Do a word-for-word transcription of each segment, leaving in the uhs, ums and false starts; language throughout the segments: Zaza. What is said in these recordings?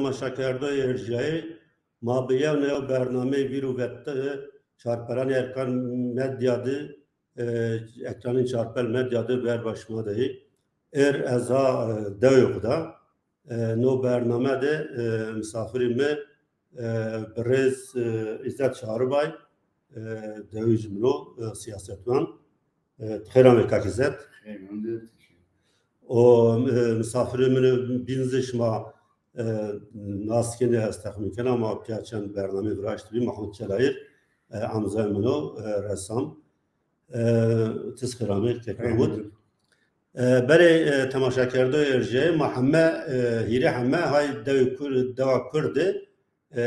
temaşakerdoyê erjîyayê, ma bi yew na yew bernameyê vîr û vette çarperanê Erkan Medya de, e, ekranên çarpel medya de berba şima de yê. Êr ez ha, e, dewê xwu de. E, no bername de, e, misafirê mi, e, birêz, e, Îzzet Çaribay, e, dewij min o, e, siyasetwan. E, xêr amê kak Îzzet. Xêr amê. O, e, misafirê min bîn zî şima, e, nas kenê, ez texmîn kena, ma pîya çend bernameyî viraştibî, Mahmut Çelayir, e, amzayê min o, e, resam. E, ti zî xêr amê kek Mahmut. E, belê, e, temaşakerdoyê erjîyayê, ma heme, e, hîrê heme hay dewê Kur-, dewa Kurd de, e,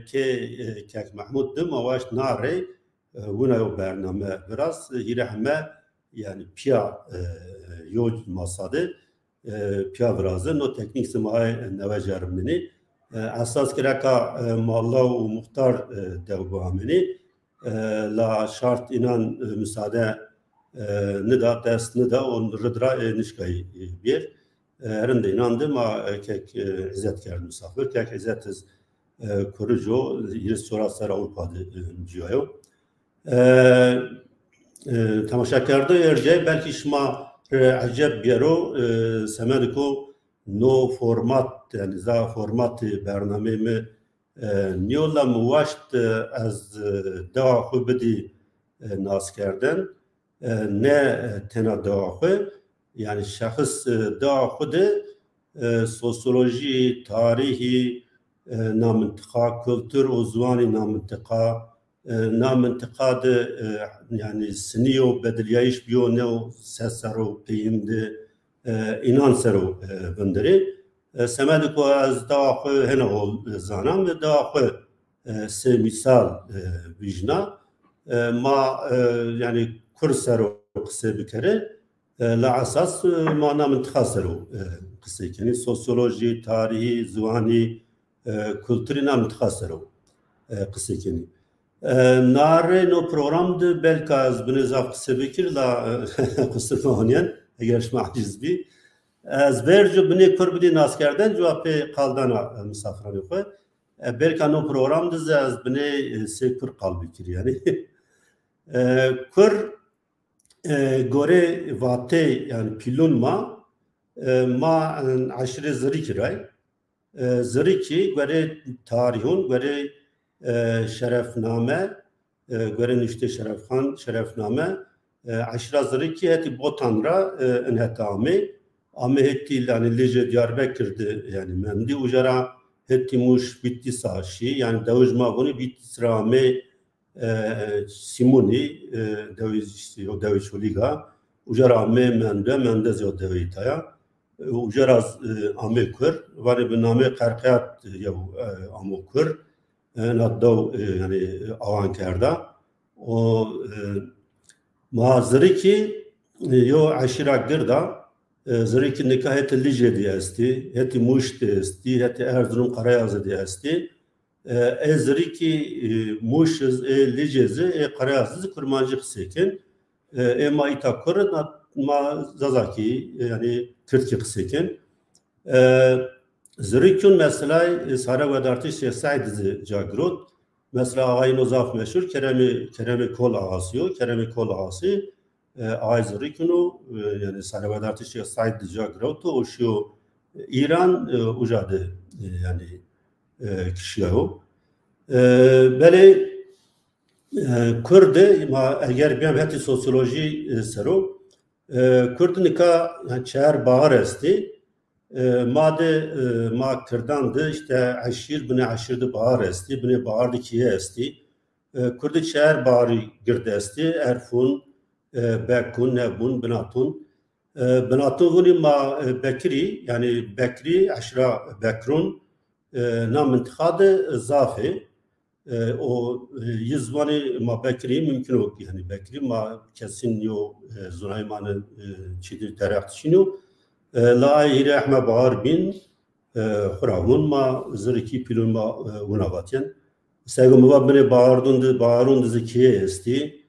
kê, e, kek Mehmûd de ma waşt na rey, e, wina yo bername viraz, e, hîrê heme, yanî pîya, e, yo masa de, e, pîya viraze, no teknîk zî ma ay newe ceribnenî. E, esas gereka, e, mala û muxtar, e, dew biamênî. E, la şart înan, e, musade, e, nida, dest nida, on rid ra, e, nişkayî, e, bêr. E, herinde înan de ma, e, kek, e, Îzzet kerd misafir. Kek Îzzet iz, e, Kurij o, hîris çoras serr Ewropa de, e, cîya yo. E, e, temaşakerdoyê erjîyayê belkî şima rê eceb bîyero, e, semediko no format, yanî za formatê bernameyê mi, e, nîyo la mi waşt, e, ez, e, dewa xwu bidî, e, naskerden. E, ne, e, tena dewa xwu, yanî şexis, e, dewa xwu de, e, sosyolojî, tarîhî, e, na mintiqa, kultur û ziwanî na mintiqa, e, na mintiqa de, e, yanî sinî yo bedilîyayîş bîyo, ne o se ser o peyîn de, e, înan ser o, e, vindirê. E, semedê ku ez dewa xwu hêna hol, e, zana, mi dewa xwu, e, sey mîsal, e, vîjna. E, ma, e, yanî Kurd ser o qisê bikerê, e, la esas, e, ma na mintiqa ser o, e, qisê kenî. Sosyolojî, tarîhî, ziwanî, e, kulturî na mintiqa ser o, e, qisê kenî. E, na rê no program de belka ez binê zaf qisê bikir, la, e, qusur mewanîyen, eger şima eciz bî. Ez verco binê Kurd bidî naskerden, cewabê qaldana, e, misafiranê xwu. E, belka no program de zî ez binê, e, sey Kurd qal bikir, yanî. E, Kurd, e, gorê vatê, yanî pîlûn ma, e, ma, e, eşîrê Zirikî ra yê. E, Zirikî gorê tarîhûn, gorê, e, şerefname, e, gorê nuştê Şerefxan, şerefname, e, eşîra Zirikî hetî Botan ra, e, in heta amê. Amê hetî, yanî, Licê Diyarbekir de, yanî, mendî. Uca ra hetî Mûş, Bîtîsa şî, yanî, dewij ma vûnî Bîtîs ra amê, e, Sîmûnî, e, dewij, yo dewij Çolîg a. Uca ra amê mende, mende zî yo dewij taya. E, uca ra, e, amê Kur, vanê bi namê Qerqeyat, e, yew, e, amo Kur. E, na dew, e, yanî, e, awan kerda. O, e, ma Zirikî, e, yo eşîra gird a. E, Zirikî nika hetê Licê de estî, hetê Mûş de estî, hetê Erzurum Qereyazî de estî. E, ê Zirikî, e, Mûş iz, ê Licê zî, ê Qereyazî zî kurmancî qisê kên. E, ê ma îta Kurd in, ma Zazakî, e, yanî Kirdkî qisê kên. E, Zirikî mesela, e, sare wedartişê Seîd zî ca girot. Mesela axayî no zaf meşhur Keremê, Keremê Kol axasî yo. Keremê Kol axasî, e, axayê Zirikîn o, e, yanî sare wedartişê Seîd de ca girewto, o şîyo, e, Îran, e, uca de, e, yanî, e, kişîyayo. E, belê, e, Kurd de ma eger bîyem hetî sosyolojî, e, ser o, e, Kurd nika, yanî, çar baar estî. E, ma de, e, ma Kirdan de îşte eşîr, binê eşîr de baar estî, binê baar de keye estî. E, Kurd de çar baarî gird estî, Erfûn, e, Bekûn, Nebûn, Binatûn. E, Binatûn vûnî ma, e, Bekirî, yanî Bekirî, eşîra Bekirûn, e, na mintiqa de zaf ê. E, o, e, yi ziwanê ma Bekirî mumkin o, yanî Bekirî ma kesîn yo, e, zunayê ma ne, e, çîtir tereq de çin o. E, la ay hîrê ehme baar bîn, e, xwu ra vûn ma Zirikî, pîlûn ma, e, wina vatîyen. Sego mi va binê baarûn de, baarûn de zî keye estî.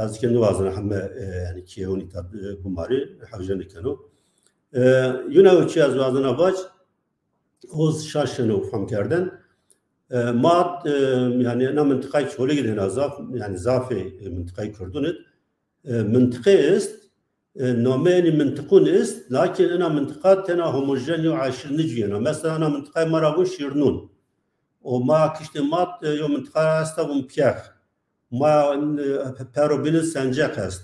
Ez ke niwazena heme, e, yanî keyewûn îta, e, bimarî, hewce nikeno. E, yuna yo çî ez wazena vac, Hoz şaş şeno fam kerden. E, ma, e, yani ena mintiqay Çolig de ena zaf, yani zafê, e, mintiqay Kurdun id. E, mintiqe est, e, nameyê enî mintiqun est, lakin ena mintiqa tena homojen yo eşîr nicuyena. Mesela ena mintiqay ma ra vun Şîrnun. O ma kiştê mat, e, yo mintiqa ra esta vun Pîyex. Ma, e, pero bîn id Senceq est.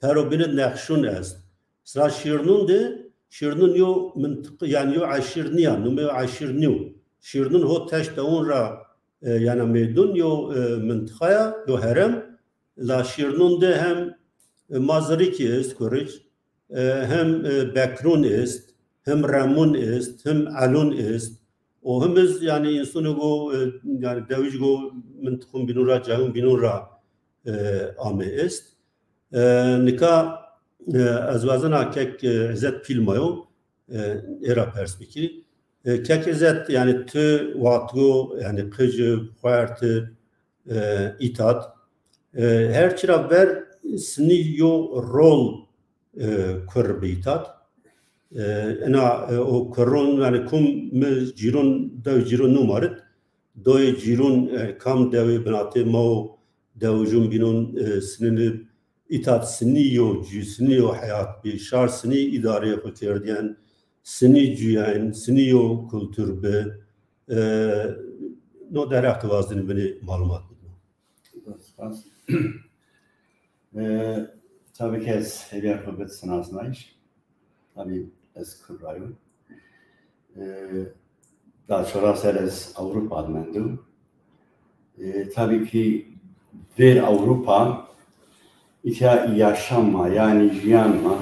Pero bîn id Nexşun est. Sira Şîrnun de, Şîrnun yo mintiq, yani yo eşîr nîya, numê yo eşîr nîyo. Şîrnun ho teşt dewun ra, e, yana meydun yo, e, mintiqaya, yo herem. La Şîrnun de hem, e, Mazirikî est, Kuric, e, hem, e, Bekrun est, hem Remun est, hem Elun est. O himiz yani însonê go, e, yani dewij go mintiqun bînun ra, cayun bînun ra, e, ame est. E, nika, e, ez wazena kek, e, Îzet Pîl ma yo, e, ê ra pers bikî. E, kek Îzet, yani ti wextgo, yani qici, xuerti, e, îtat. E, her çi ra ver sinî yo rol, e, kurr bi îtat. E, ena, e, o kurrun, yani kum mi cîrun, dew cîrun numarit. Doyê cîrun, e, kam dewê binatê ma o dewicun bînun, e, sinini îtat sinî yo cû, sinî yo heyat bî, şar sinî îdareyê xwu kerdîyen, sinî cûyen, sinî yo kultur bi. E, no derheq de wazenî binê malumat bido. Spas. E, tabî ke ez hêvîya xwu bid sinasnayîş. Tabî ez kurr ra yo. E, da çora ser ez Ewropa de mendo. E, tabî ki vêr Ewropa, îtya yaşam ma, yani jiyan ma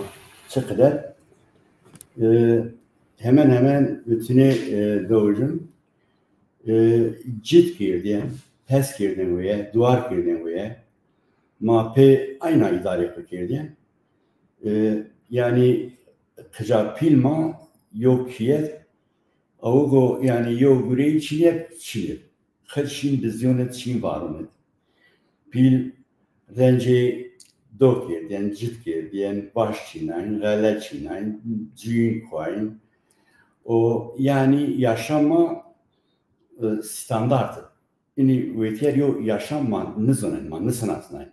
çiqide, e, hemen hemen bütünê, e, dewicun, e, cid kerdîyen, pes kerdên weye, duar kerdên weye. Ma pê ayna îdarê xwu kerdîyen. E, yani qica pîl ma yo kîyet, awigo yani yo gureyî çîyet çîyet. Xid şîn bizîyonit, şîn varonit. Pîl rencê do kerdîyen, cid kerdîyen, vaş çînayn, xele çînayn, cîn kuayn. O yani yaşam ma, e, standart. Înî wêtîyer yo yaşam ma nizonên, ma nisinasnayn.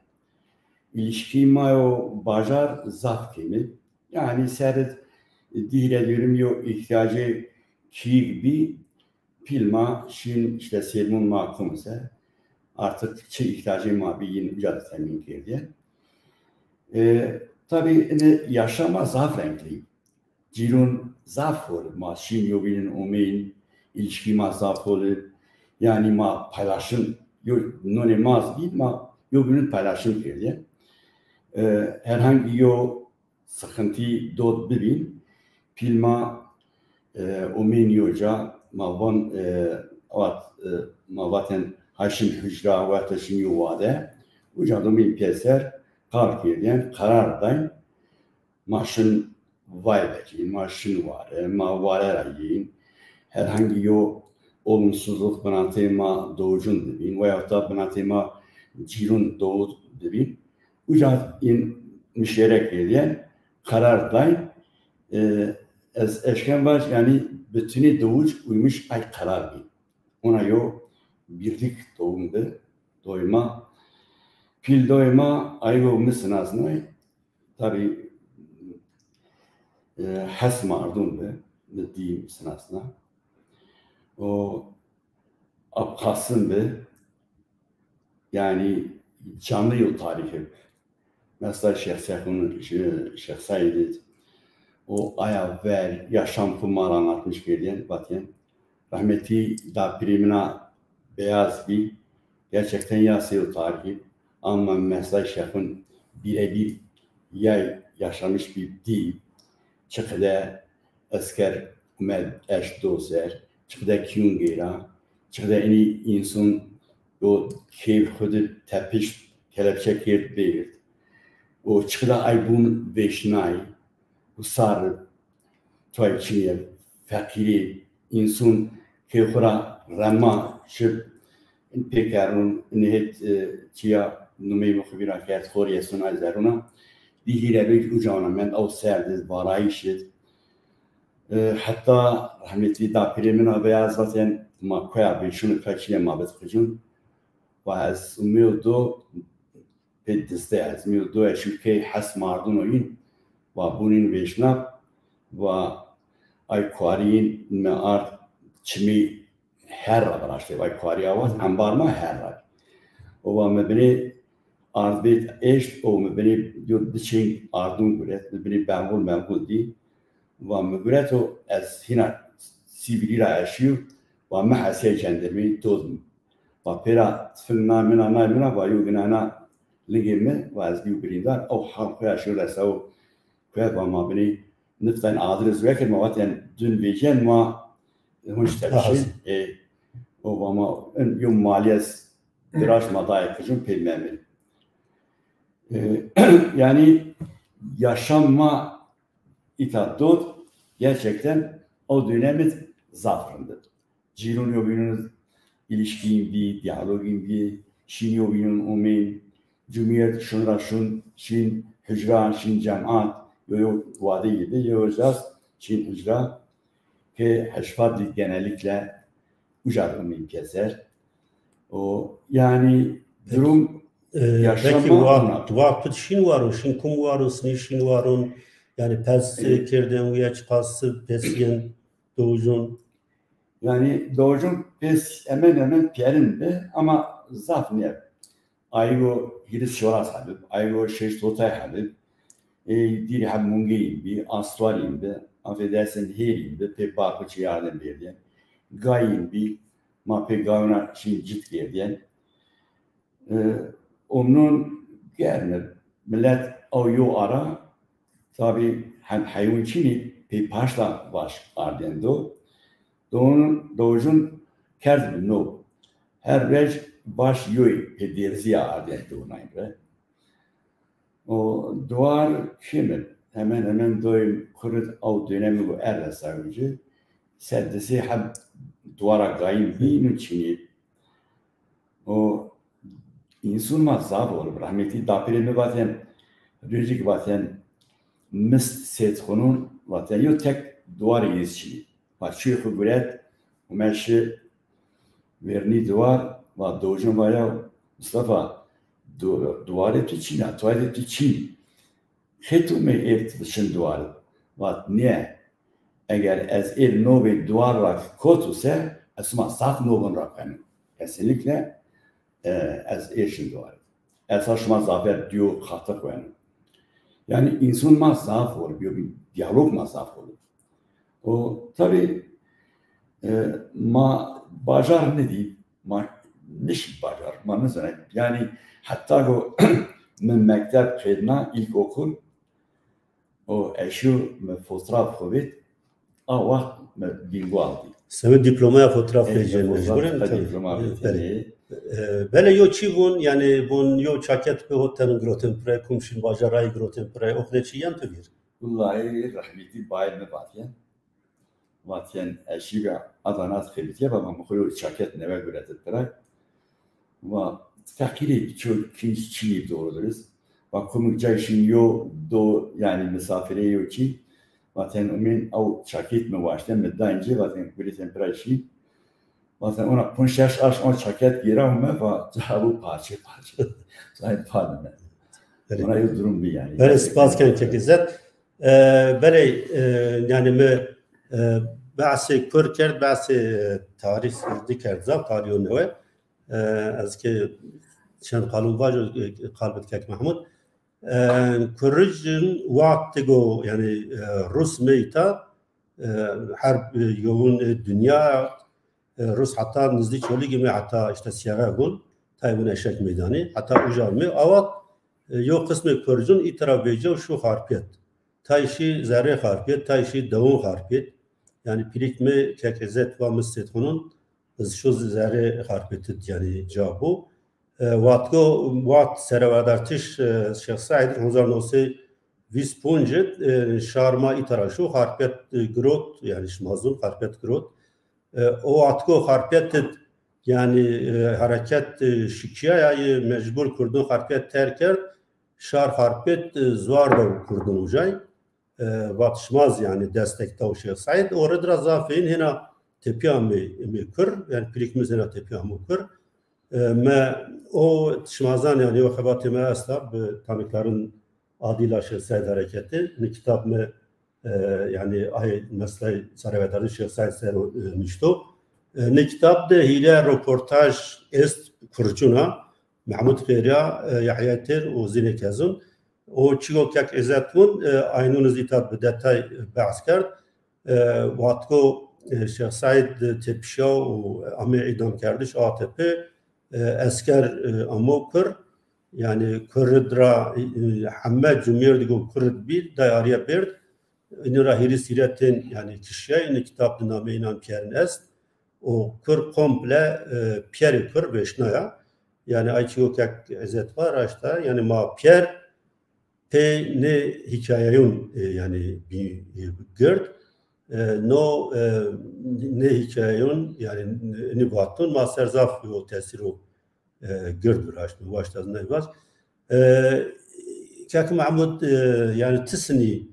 Îlişkî ma yo bajar zaf kêm id. Yani ser id dî hîrê dûrim yo îhtîyacê kîyîg bî, pîl ma şîn, işte sêrmûn ma kumise. Artık çi îhtîyacê ma bî yin uca de temîn kerdîyen. E, tabî înî yaşam ma zaf renklî. Cîrûn zaf hol ib. Ma şîn yobînin omeyîn, îlişkî ma zaf hol ib. Yanî ma paylaşim, yo, nonê ma zî bî, ma yobînin paylaşim kerdîyen. E, herhangî yo sıkıntı dot bibîn, pîl ma, e, omeyîn yo ca, ma van, e, vat, e, ma vaten ha şin hucra, werte şin yo wade. Uca de omeyîn pêser, qal kerdîyen, qerar dayn. Ma şin vay vecîn, ma şin ware, ma ware ra yîn. Herhangî yo olumsuzluk binatê ma dowicun dibîn, veyahut da binatê ma cîrun dowu dibîn. Uca în muşerek kerdîyen, qerar dayn. E, ez eşken vaj, yanî bütünê dowic uymuş ay qerar bîn. Ona yo birlik doğum bi, doyma. Pîl doyma, aygo mi sinasnay, tabî, e, hes mardum bi, mi dî sinasna. O Abxasın bi, yani canlı yo tarîxî bi. Mesela Şêx Seyxun, Şê-, Şêx Seîd id, o aya ver yaşam xwu ma ra anlatmış kerdîyen, vatîyen. Rahmetî dapirê min a beyaz bî. Gerçekten ya sey o tarîxî. Ama mesela Şêxun birebir yay yaşamış bî, dî. Çiqide esker ume eşt do ser, çiqide kîyûn gêra, çiqide enî înson o keyf xwu di tepişt, kelepçe kerd, bêrd. O çiqide ay bûn vêşnay, usar, toy çinîye, feqîrî, înson key xwu ra rema şib, pêkerun, nihêt, e, çiya numey mi xwu vîra kerd, xorîye suna zeruna. Dî hîrê roj uca ona mend, ew serd id, varayîş id. E, heta rehmetî dapîrê min a veya zaten ma koya vêşûn û pekîne ma bit qicûn. Wa ez umîyo do pê dizde ez umîyo do eşû key hes mardûn o yîn. Wa bûnîn vêşna. Wa ay kuarî yîn me ard çimî her ra viraştê. Ay kuarî awa embar ma her ra. O wa mi binê ard vêt eşt, o mi binê yo di çeng ardûn guret, mi binê bengul mengul dî. Va mi gureto ez hîna sîvilî ra eşîyo, va mi hesê cendirmî dod mi. Va pêra tifing na mina, nay mina, va yo ginana lingê mi, va ez bîyo birîndar, ew hal xo ya şîyo resawo kuye, va ma binî niften adir zû kir, ma vat yani dün vêcen ma hunç tepşin, e, o va ma in yo maliyes viraj ma dayê kicin pê memir. E, yani yaşam ma îta dot gerçekten o dönemit zaf rindit. Cîrûn yobînûn îlişkîn bî, diyalogîn bî, şîn yobînûn umîn, cumhuriyet şun ra şun, şîn hicra, şîn cemaat, yo yo wade gibi, yo cas şîn hicra ke heşfat dî genellikle uca umîn pyeser. O yani durum E, yaşama belki waqt, waqt şîn waron, şîn kum waron, sinî şîn waron, yani pes, e, kerdên wîye çiqas pes yên dowjon. Yani dowjon pes hemen hemen pyerin bi ama zaf nîye. Aygo hîris şoras hebib, aygo şeş totay hebib. E, dîrî heb mungeyîn bî, astwarîn bi, affedersin hêrîn bi, pê barxuçî yardim berdên. Gayîn bî, ma pê gayona şîn cit kerdên. E, omnon germe, millet ew yo ara, tabi hem heywan çinî pê paşta vaş ardên do. Dowjon, dowjon kerd bi no. Her rej vaş yoy pê dêrziya ardên do nayn re. O duar kimi? Hemen hemen doyum kurid ew dönemi bu er resayıcı. Sedisi hem duara gayim bî nu çinî. O însun ma zaf ol. Rahmetî dapirê mi vaten, rêcik vaten, mist sêt xunun vaten, yo tek duarê yîz çinî. Va çûyê xwu guret, ume şi vernî duar, va dojin va ya Mustafa, du-, duarê tu çin a, tuayetê tu çin. Xêt ume êr tu şin duar. Vat nê, eger ez êr novê duar ra kotu se, ez şima zaf novin ra qenu. Kesinlikle, e, ez êr şin duar. Ez şima zafer diyo xatir qenu. Yani însun ma zaf ol, biyo bir diyalog ma zaf ol. O tabi, e, ma bajar nidî, ma nişî bajar, ma nizane. Yani heta go mi mekteb qedna, ilkokul, o eşîyo mi fotraf xo vêt, a waxt mi bîngu aldî. Sewe diplomaya fotraf vecîyen mecburen. Diploma vêt. Belê. E, belê yo çî vun, yani vun yo çaket bi hoten girotin pire, kum şin bajarayî girotin pire, o xde çî yen tu vîr? Wellahî rehmetî bayê mi vatyen. Vatyen eşîga Adana xebitiye baba mi xo yo çaket newe guretit pira. Va feqîrê ço kinc çinî doğru dürüst. Va kumik cay şin yo do yani misafirê yo çî. Vatyen umên ew çaket mi waşte mi da incê vatyen guretin pira şî. Vatyen ona punc şeş aş on çaket gêra ume va ca bu parçe parçe. Zahir padime. Ona yo durum bi yani. Belê, spas ken kek Îzzet. E, belê, e, yani mi, e, behsê kur kerd, behsê, e, tarîh di kerd zaf, tarîho newe. E, ez ke çend qalûn vajo, e, qalbit kek Mehmûd. E, Kurrijin wextê go, yani, e, Rus meyta, e, her, e, yowun, e, dinya, e, Rus heta nizdî Çolîgî mi heta işte Siyağe vun, tay vun Eşek Meydanî, heta uca mi awa, e, yo qismê Kurrijin îtira vêce û şu Xarpêt. Tay şî zerrê Xarpêt, tay şî dewon Xarpêt. Yani pîrik mi kek Îzzet va mi sêt xunun, ez şu zerrê Xarpêt id yani ca bu. E, watgo, wat serewedartiş, e, Şêx Seîd hezar newsey vîst ponc id, e, şar ma îtara şu Xarpêt, e, girot, yani şima zun Xarpêt girot. E, o watgo Xarpêt id, yani, e, hereket, e, şikiyaya, e, mecbur Kurdun Xarpêt terk kerd, şar Xarpêt, e, zuar da Kurdun ucay. e, vat şima zî yanî destek daw Şêx Seîd. O rid ra zafê yin hêna tepîya mi, mi kur, yanî pîlîk mi zî hêna tepîya mi kur. E, me o şima zan yanî o xebatê mi esta bi tanıkların adıyla Şêx Seîd Hereketi. Ni kitab mi e, yanî ay meslay serewedardî Şêx Seîd ser o, e, nişto. E, nê kitab de hîrê roportaj est kurcuna, Mehmud Xêrîya, e, Yahya Têr û zînê kezun. O çîyo kek Îzet vun, e, aynun zî îta bi detay behs kerd. E, watko, e, Şêx Seîd tepişya û amê îdamkerdiş a tepe, e, esker, e, amo kur. Yanî kurid ra, e, heme cumêrdî go kurid bî, day arîya bêrd. Înî ra hîrê sîretên, yanî kişîyayî, înî kitab di nameyê înan pîyerin est. O kur komple, e, pîyerê kur vêşnaya. Yanî ay çîyo kek Îzet va raşt a. Yanî ma pîyer pê nê hîkayeyun, e, yanî bî, e, gird. E, no, e, nê hîkayeyun, yanî înî vatun ma ser zaf yo tesîro e, gird viraştme, waşt ez ney vaz. E, Kek Mehmud, e, yanî ti sinî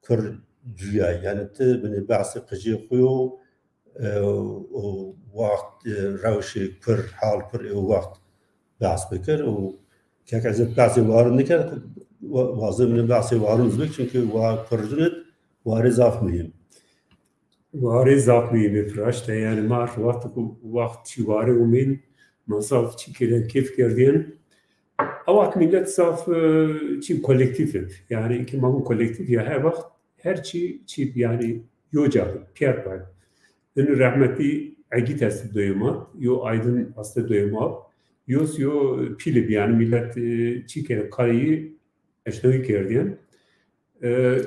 kur cuyay, yanî ti binê behsê qijê xwu yo, e, o waxt, e, rewşê kur, hal kur, e, o waxt behs bikir. O Kek Îzet behsê warun nikerd, wa-, wazê binê behsê warun zî bik, çunkî wa kur rinit, warê zaf muhîm. Warê zaf muhîm ê, raşt e. Yanî ma wexto ku waxt çî warê umên, ma zaf çî kêren kêf kerdîyen. A wext mîlet zaf, e, çî kolektîf ib. Yanî ki ma vun kolektîf ya her wext her çî çî yanî yo ca bi, pîyer pay. Înî rehmetî Egît est doyê ma, yo Aydın est doyê ma, yo yo pîl ib yanî mîlet, e, çî kere karê yî eşnawî kerdîyen. E,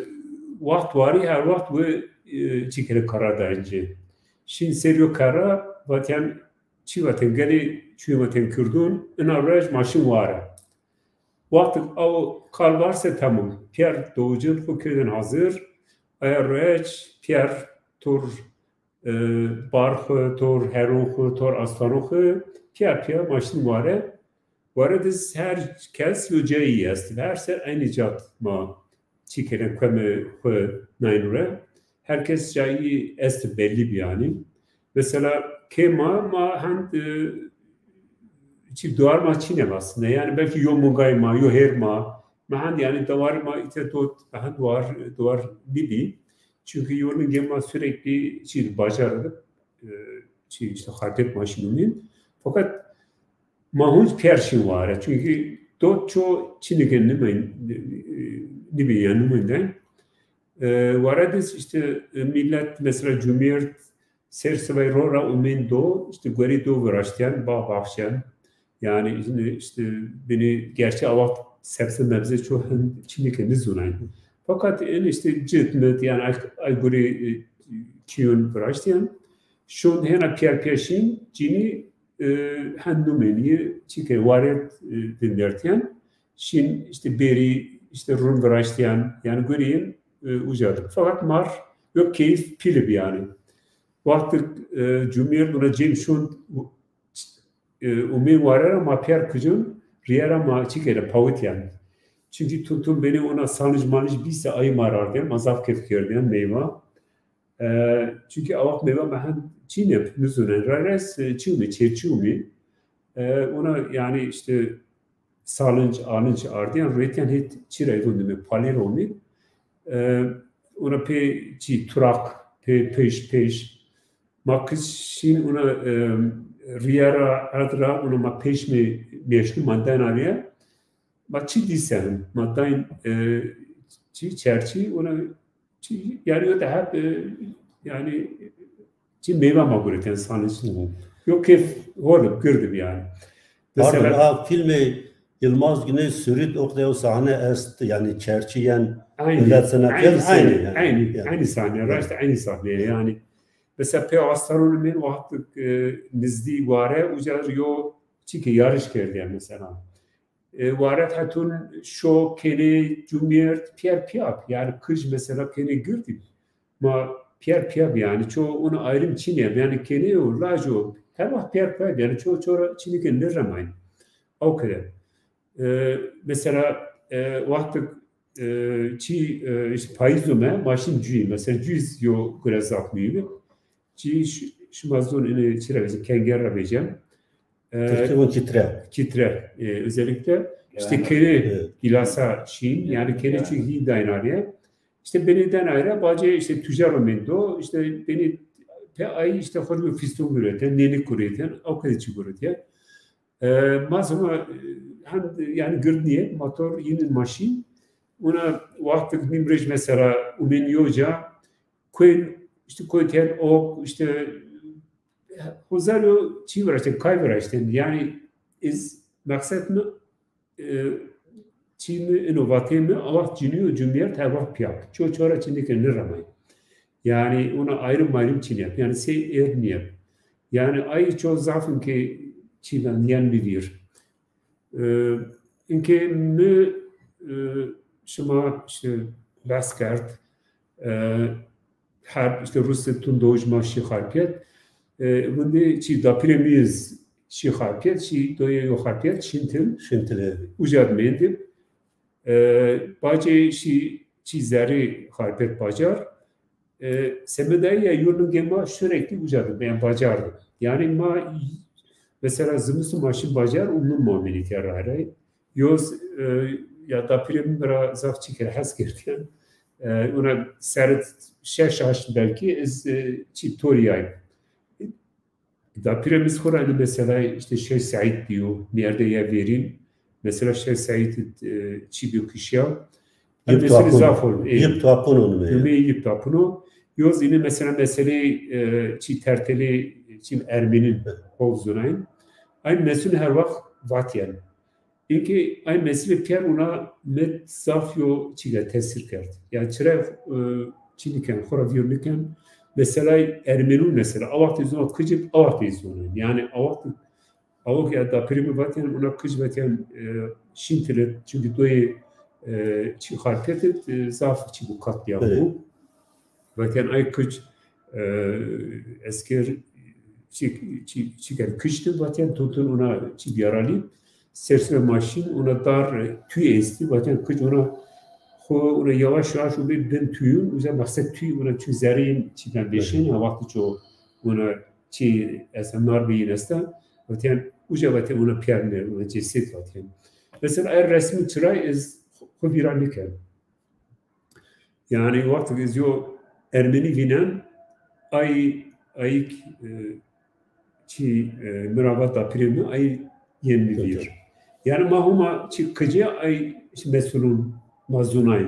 wext warî her wext wi, e, çî kere karar dayên ci. Şîn ser yo kerra vatîyen çî vatên gelê çuyê ma tên kirdûn, ina rej ma şîn ware. Wextik aw kar varse temam. Pîyer dowicin xwu kerdên hazir. Aya rej pîyer tor e, bar xwu, tor herûn xwu, tor astaron xwu, pîya pîya ma şin ware. Ware de zî her kes yo cayî est. Her ser eynî ca ma çî kene kuemê xwu nayn ure. Her kes cayî est bellî bi yanî. Mesela kê ma, ma hend, e, çî duar ma çîne aslında. Yanî belkî yo mungay ma, yo hêr ma, ma hend yanî dewarê ma îte dot, ma hend duar, duar nîbî. Çünkü yorulun gema sürekli çî bacar, e, çî işte hareket maşininin. Fakat ma hunc pîyer şin ware. Çünkü dot ço çinike nimin, e, nibi yani nimin de. E, ware de işte, e, millet mesela cumhuriyet ser sivay ro ra umên do, işte guerî do viraştîyen, bağ baxşen. Yanî îşte binî gerçi awa sebze mebze ço hin çinîke nizûnayn. Fakat en işte cit mit yanî ay, ay gurî, e, kîyun viraştîyen. Şon hêna pîyer pîyer şîn cînî, e, hen numênî çîke waret, e, vindertîyen. Şîn işte bêrî işte rûn viraştîyen. Yanî gurî yin, e, uca di. Fakat mar yo keyf pîl bi yanî. Wextik, e, cumhuriyet buna cem şûn, e, umê ware ra ma pîyer kicûn, rîye ra ma çî kere pawitîyen. Çünkü tum tum benî ona salij malij bîse ayî ma ardîyen, ma zaf keyf kerdîyen meyva. E, çünkü awaq meyva ma hen çînib, nizûnen. Ra res, e, çî umî, çêrçî umî. E, ona yanî işte salınç, alınç ardîyen, rêtîyen hêt çî ra êdon dime, palêr omî. E, ona pê çî turak, pê pêş, pêş. Ma kiş şîn ona, e, rîye ra, erd ra, ona ma pêşmê mêşnû ma dayna rîye. Ma çî dîsen, ma dayn, e, çî çerçî, ona çî, yanî o da hep, e, yanî çî meyve ma guretên sanî. Yo keyf hol ib, gird ib yanî. Pardon, mesela ha, filmê Yılmaz Güney Sürüt, o qede o sahne est, yanî çerçî yen, aynı, millet sana aynı kez sahne, aynı, yanî. Aynı, yanî. Aynı sahne, raşt aynı sahne yanî. Mesela pê astaron umên wextik, e, nizdî ware, uca yo çîke yarış kerdîyen mesela. E, waret hetun şo kenê cumhuriyet pîyer pîya bi. Yanî kij mesela kenê gird ib. Ma pîyer pîya bi yanî. Ço ona ayrım çînî bi. Yanî kenê yo, laj o. Her wext pîyer pîya bi. Yanî ço, ço ra çinîke niremayn. Aw kere. E, mesela, e, wextik e, çi, e, işte payîz ome, ma şin cuyî. Mesela cuyî yo gure zaf muhîm î. Çi ş-, şima zon ini çi ra vecen, kenger ra vecen. E, Tirkî vun kitre. Kitre, e, özellikle. İşte kere gilasa şin, yani kere çünkü hî dayn arîye. İşte benî den ayra, bacê işte tujar o mendo, işte benî pe ay işte xorbi fiston gureten, nenik gureten, o kadar çi guretiye. E, ma zona, e, hem yani gird nîye, motor yine maşin, ona wextik nîmrêj mesela umen yo ca, koyun, işte koyun ten ok, işte hozar yo çi viraşten, kay viraşten. Yani ez meqsed mi, e, çi mi, ino vatê mi, a wext cinî yo cumiyert her wext pîya. Ço çora çi nêken, nêremay. Yani ona ayrım mayrım çi nîyeb. Yani sey êr nîyeb. Yani ay ço zaf in ke çi ben yen mi vîr. E, inke mi, e, şima işte behs kerd, e, her işte Rusya tun doğuş ma şî xarpiyet, e, vindi çi dapîrê mi iz şî xarpiyet, şî doyê yo xarpiyet, Şintil. Şintil, evet. Uca mendib. E, bacê şî çi zerrî xarpiyet bacar. E, semedayî ya yo ningê ma sürekli uca di, yani bacar di. Yani ma mesela zimiston ma şin bacar, umnun ma mînî ke ray ray. Yoz, e, ya dapîrê mi ra zaf çi kere hes kerdîyen. E, ona serê şeş aşt belkî ez, e, çi torîyayî. Dapîrê mi xo ra ini mesela işte Şeyh Seîd diyo, nerde ya verîn. Mesela Şeyh Seîd, e, çi biyo kişiya. Yip Mesela tapun. Zaf ol, e, Yip tapun onu me. Numê Yip tapun o. Yoz ini mesela meseleyi, e, çi terteli, çi Ermenin hol zonayın. Ay mesul her wext vatyen. Inke ay mesele pîyer ona mi zaf yo çî de tesîr kerd. Yani çira, e, çi niken, xora vîr niken. Mesela Ermenun mesela, a wext zona kicib, a wext zona. Yani a wext, a wext ya dapîrê mi vatyen, ona kic vatyen, e, Şintil id, çünkü doyê, e, çi xarpiyet id, e, zaf çi bu katliam bu. Vatyen ay kic, e, esker çi, çi, çi kerd, kişti, vatyen tutun ona çi diyaralî. Sersime maşin, ona dar, e, tüy esti, vatyen kic ona xo, ona yavaş yavaş o bir bin tüyün, uca maqsed tüy, ona çi zerrîn çi ben beşin, ha vakti ço ona çi esta nar beyin esta, vatyen uca vatyen ona piyerne, ona ceset vatyen. Mesela eğer resmi çıray ez xo vîra niken. Yani wextêk ez yo Ermenî vînen, ay, ayik, e, çi, e, mi ra va dapîrê mi, ay yên mi vîr. Yani ma homa çi kicê ay, işte mesulun ma zunayî.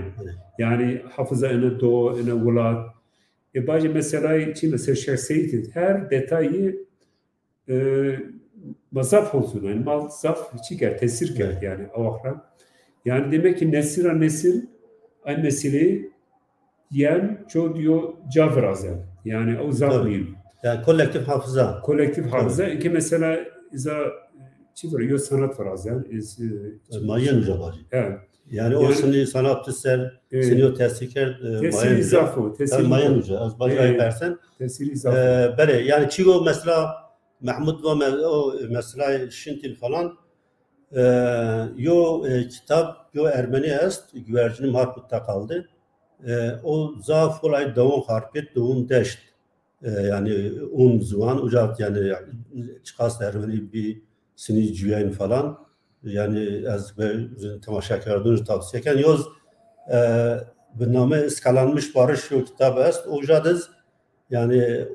Yani hafıza ene do, ene welat. E, bacê meselay çi mesela Şêx Seîd id, her detayî e, ma zaf hol zûn. Yani ma zaf çi kerd, tesîr kerd yani a wext ra. Yani demek ki nesil ra nesil ay meseleyî yen ço diyo ca virazen. Yani o zaf muhîm. Yani kolektif hafıza. Kolektif hafıza. Ki mesela iza çi vira, yo sanat virazen. Ez, e, ma yen uca bacî. Evet. Yani o sinî sanat ser, sinî yo tesîr kerd, e, tesîrî zaf o. Tesîrî ma yen uca. Ez bacî ay persen. Tesîrî zaf o. E, belê, yani çi yo mesela Mehmud va me-, o mesela Şintil falan, e, yo, e, kitab, yo Ermenî est, Güvercinim Harput'ta kaldı. E, o zaf kolay dewon xarpêt, dewon deşt. E, yani un ziwan, uca yani çiqas Ermenî bî sinî cuyen falan. Yani ez be temaşa kerdun tavsiye ken. Yoz, e, bi name Iskalanmış Barış yo kitab est. Uca diz yani, e,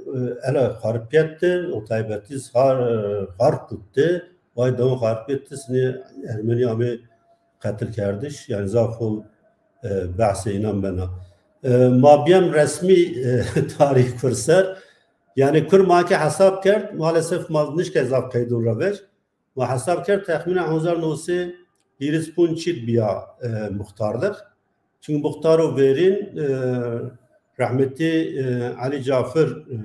ela xarpiyet de, o taybetiz har-, Harput de, vay dewon xarpiyet de sinî Ermenî amê qetil kerdiş, yani zaf hol, e, behsê înan bena. E, ma bîyem resmî, e, tarîh kurser. Yani kur ma ke hesab kerd, maalesef ma nişke zaf qeydon ra vec. Ma hesab kerd, texmînen hezar new sey hîris punc çît bîya, e, muxtarlix. Çünkü muxtaro verîn, e, rehmetî, e, Elî Cafir, e,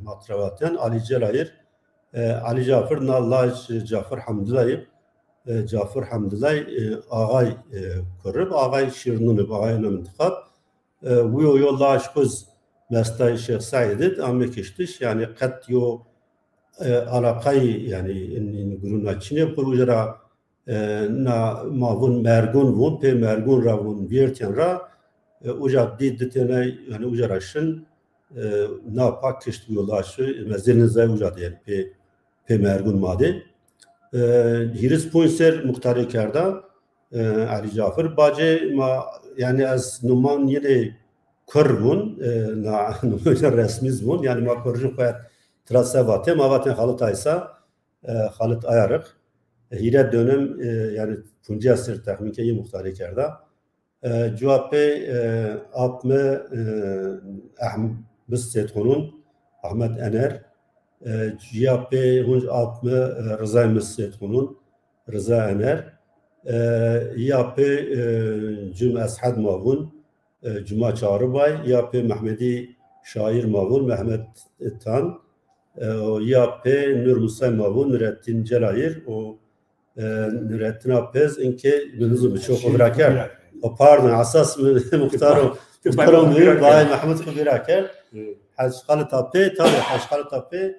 ma tira vatên, Elî Celayir, e, Elî Cafir, na laj Cafir Hemdulay ib, e, Cafir Hemdulay, e, axay, e, kurib, axay Şîrnûn ib, axay ena mintiqab. E, wiyo yo laj xuz mestay Şêx Seîd id, ame kiştiş, yani qet yo, e, alaqayî, yani in, in guruna çinê, xur uca ra E, na ma vun Mergun vun, pê Mergun ra vun vîyertîyen ra, e, uca dî di têne, yanî uca ra şin, e, na pa kişt yoldaşî, mezênî zey uca de, yanî pê, pê Mergun ma de. E, hîris ponc ser muxtarî kerda, e, Elî Cafer. Bacê ma, yanî ez numan yenê Kur vun, e, na, numan resmî zî vun, yanî ma Kurjin xo tira se vatê, ma vatên Xalit Aysa, e, Xalit Ayarix. E, hîrê dönem, e, yanî poncas ser texmîn ke yê muxtarî kerda. E, cuwa pê, e, ap mi, e, Ehm-, Mis Sêdxonun, Ahmet Ener, e, ya pê hunc ap mi, e, Rizay Mis Sêdxonun, Riza Ener, e, ya pê, e, Cim Eshed ma vun, e, Cuma Çağrıbay, ya pê Mehmedî Şair ma vun, Mehmet Tan, e, o ya pê Nur Musay ma vun, Nurettin Celayir, o, e, Nurettin Apez, inke mi nizû mi çok vira kerd. O, pardon, esas mi muxtaro, muxtaro mi, Bay Mehmud xo vira kerd. Hec Xalit Apê, tabi Hec Xalit Apê,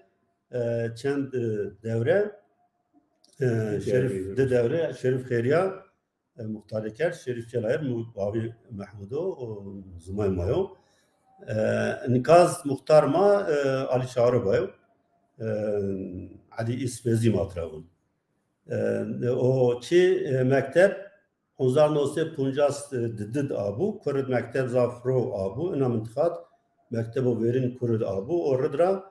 e, çend, e, dewre, e, Şerif, di dewre, Şerif Xêriya, e, muxtarî kerd, Şerîf Celayir, mu-, bavî Mehmud o, o zimay ma yo. E, nika zî muxtar ma, e, Alî Çağrıbay o. E, Elî Îsfezî ma tira vun. E, o çi, e, mekteb, hezar new sey poncas di di di abû, Kurd mekteb zaf ro abû, ina mintiqat mektebo verîn Kurd abû, o rid ra,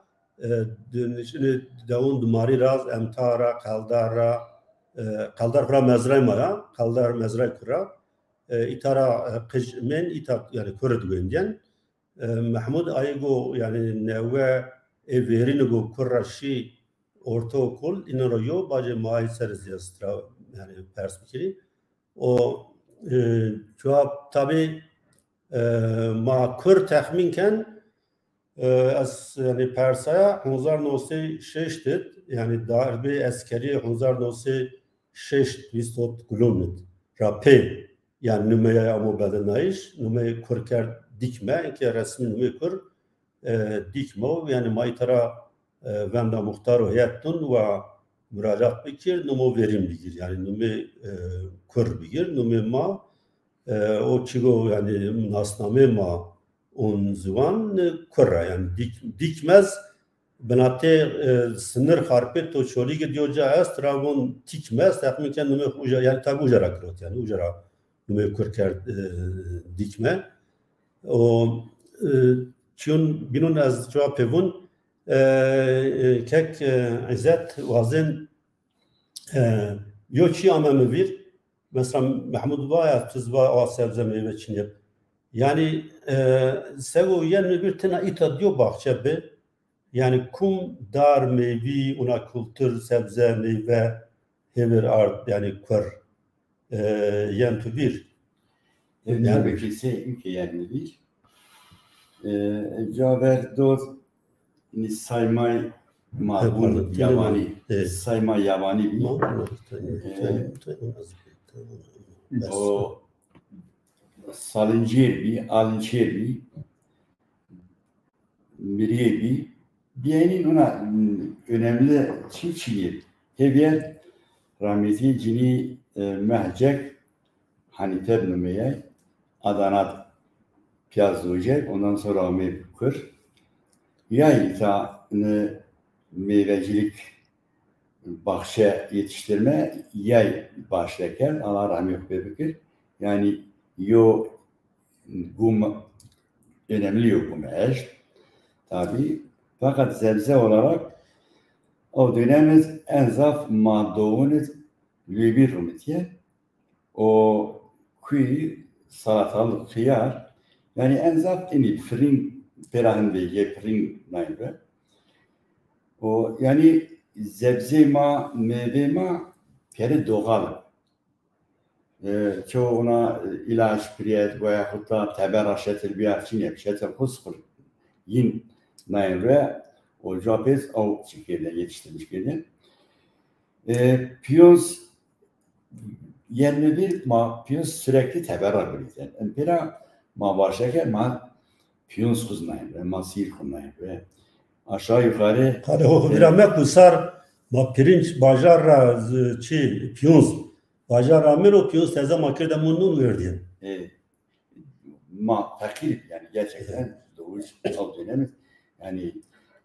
e, di-, nişinê dewon dimarî ra, Emta ra, Qeldar ra, e, Qeldar xura mezray ma ya, Qeldar mezray kura, e, îta ra, e, qij men, îta, yanî Kurd wendîyen. E, Mehmud ayê go, yanî newe ê verînî go kur ra şî ortaokul, înan ra yo, bacê ma ay ser zî est ra, yanî pers bikirî. O, e, cewab tabî, e, ma kur texmîn ken, e, ez, yanî persaya hezar new sey şeşt id, yanî darbê eskerî hezar new sey şeşt, vîst ot Gulon id ra pê, yanî numeyaya amo bedilnayîş, numeyê kur kerd Dîkme, ke resmî numeyê kur, e, Dîkme o, yanî ma îta ra, e, venda muxtar û heyet dun wa muracat bikir, numo verîn bigir. Yanî numê, e, kur bigir, numê ma, e, o çigo, yanî nasnamê ma on ziwan, e, kur ra. Yanî Dîk-, Dîkmez, binatê, e, sinir Xarpêt û Çolîgî diyo ca est, ra von Tîkmez, texmîn ken numê xo uca, yanî tabî uca ra girot, yanî uca ra numê kur kerd, e, Dîkme. O, e, çîyon bînon ez cewab pê vun, e, e, kek, e, Îzet wazên, e, yo çî ame mi vîr, mesela Mehmud va ya, tu zî va a sebze meyve çinê. Yanî, e, sego yen mi vîr tena îta diyo baxçe bi, yanî kum dar, meyvî, una kultur, sebze, meyve hêvêr ard, yanî kur, e, yen tu vîr. Yanî tabii ki se ülke yen mi vîr. E, caver doz, ni saymay ma vun yabanî. Saymay yabanî bî. E, o salincêr bî, alincêr bî. Miriyê bî. Biyeynî nuna, m, önemli çi çîyê. Hêvîye rahmetî cinî, e, Mehcek Hanife numeye Adana piyaz zojek, ondan sonra amê kur. Yay îta ne meyvecilik, bahçe yetiştirme yay başle kerd. Allah rahmi xo pê bikir. Yanî yo gum, önemli yo gum eşt. Tabii. Fakat zebze olarak o dönem iz en zaf ma dowun iz lübî rumitiye. O kuy, salatalık, xiyar. Yanî en zaf inî firing pêra hin vejîye, firing nayn ve. O, yanî zebzê ma, meyvê ma pêrê doğal. E, çoğuna, e, ilaç, piriyet, veya hutta teber ra şetil biyar çinye, şetil xo sıfır yin nayn re, o cewab iz o çi kerdî, yetiştirmiş kerdî. E, piyonz, yirmi bir ma piyonz sürekli teber ra birîzen. En pêra ma başleke ma piyonz xo zî nayn re, ma sîr xo nayn re. Aşağı yukarı, hadi o, e, vîra meku sar, ma pirinç bajar ra z-, çi, piyonz. Vaja rameno piyo seza ma kerde mu nun verdin. E, ma fakir yani gerçekten doğru çok dönemiz. Yani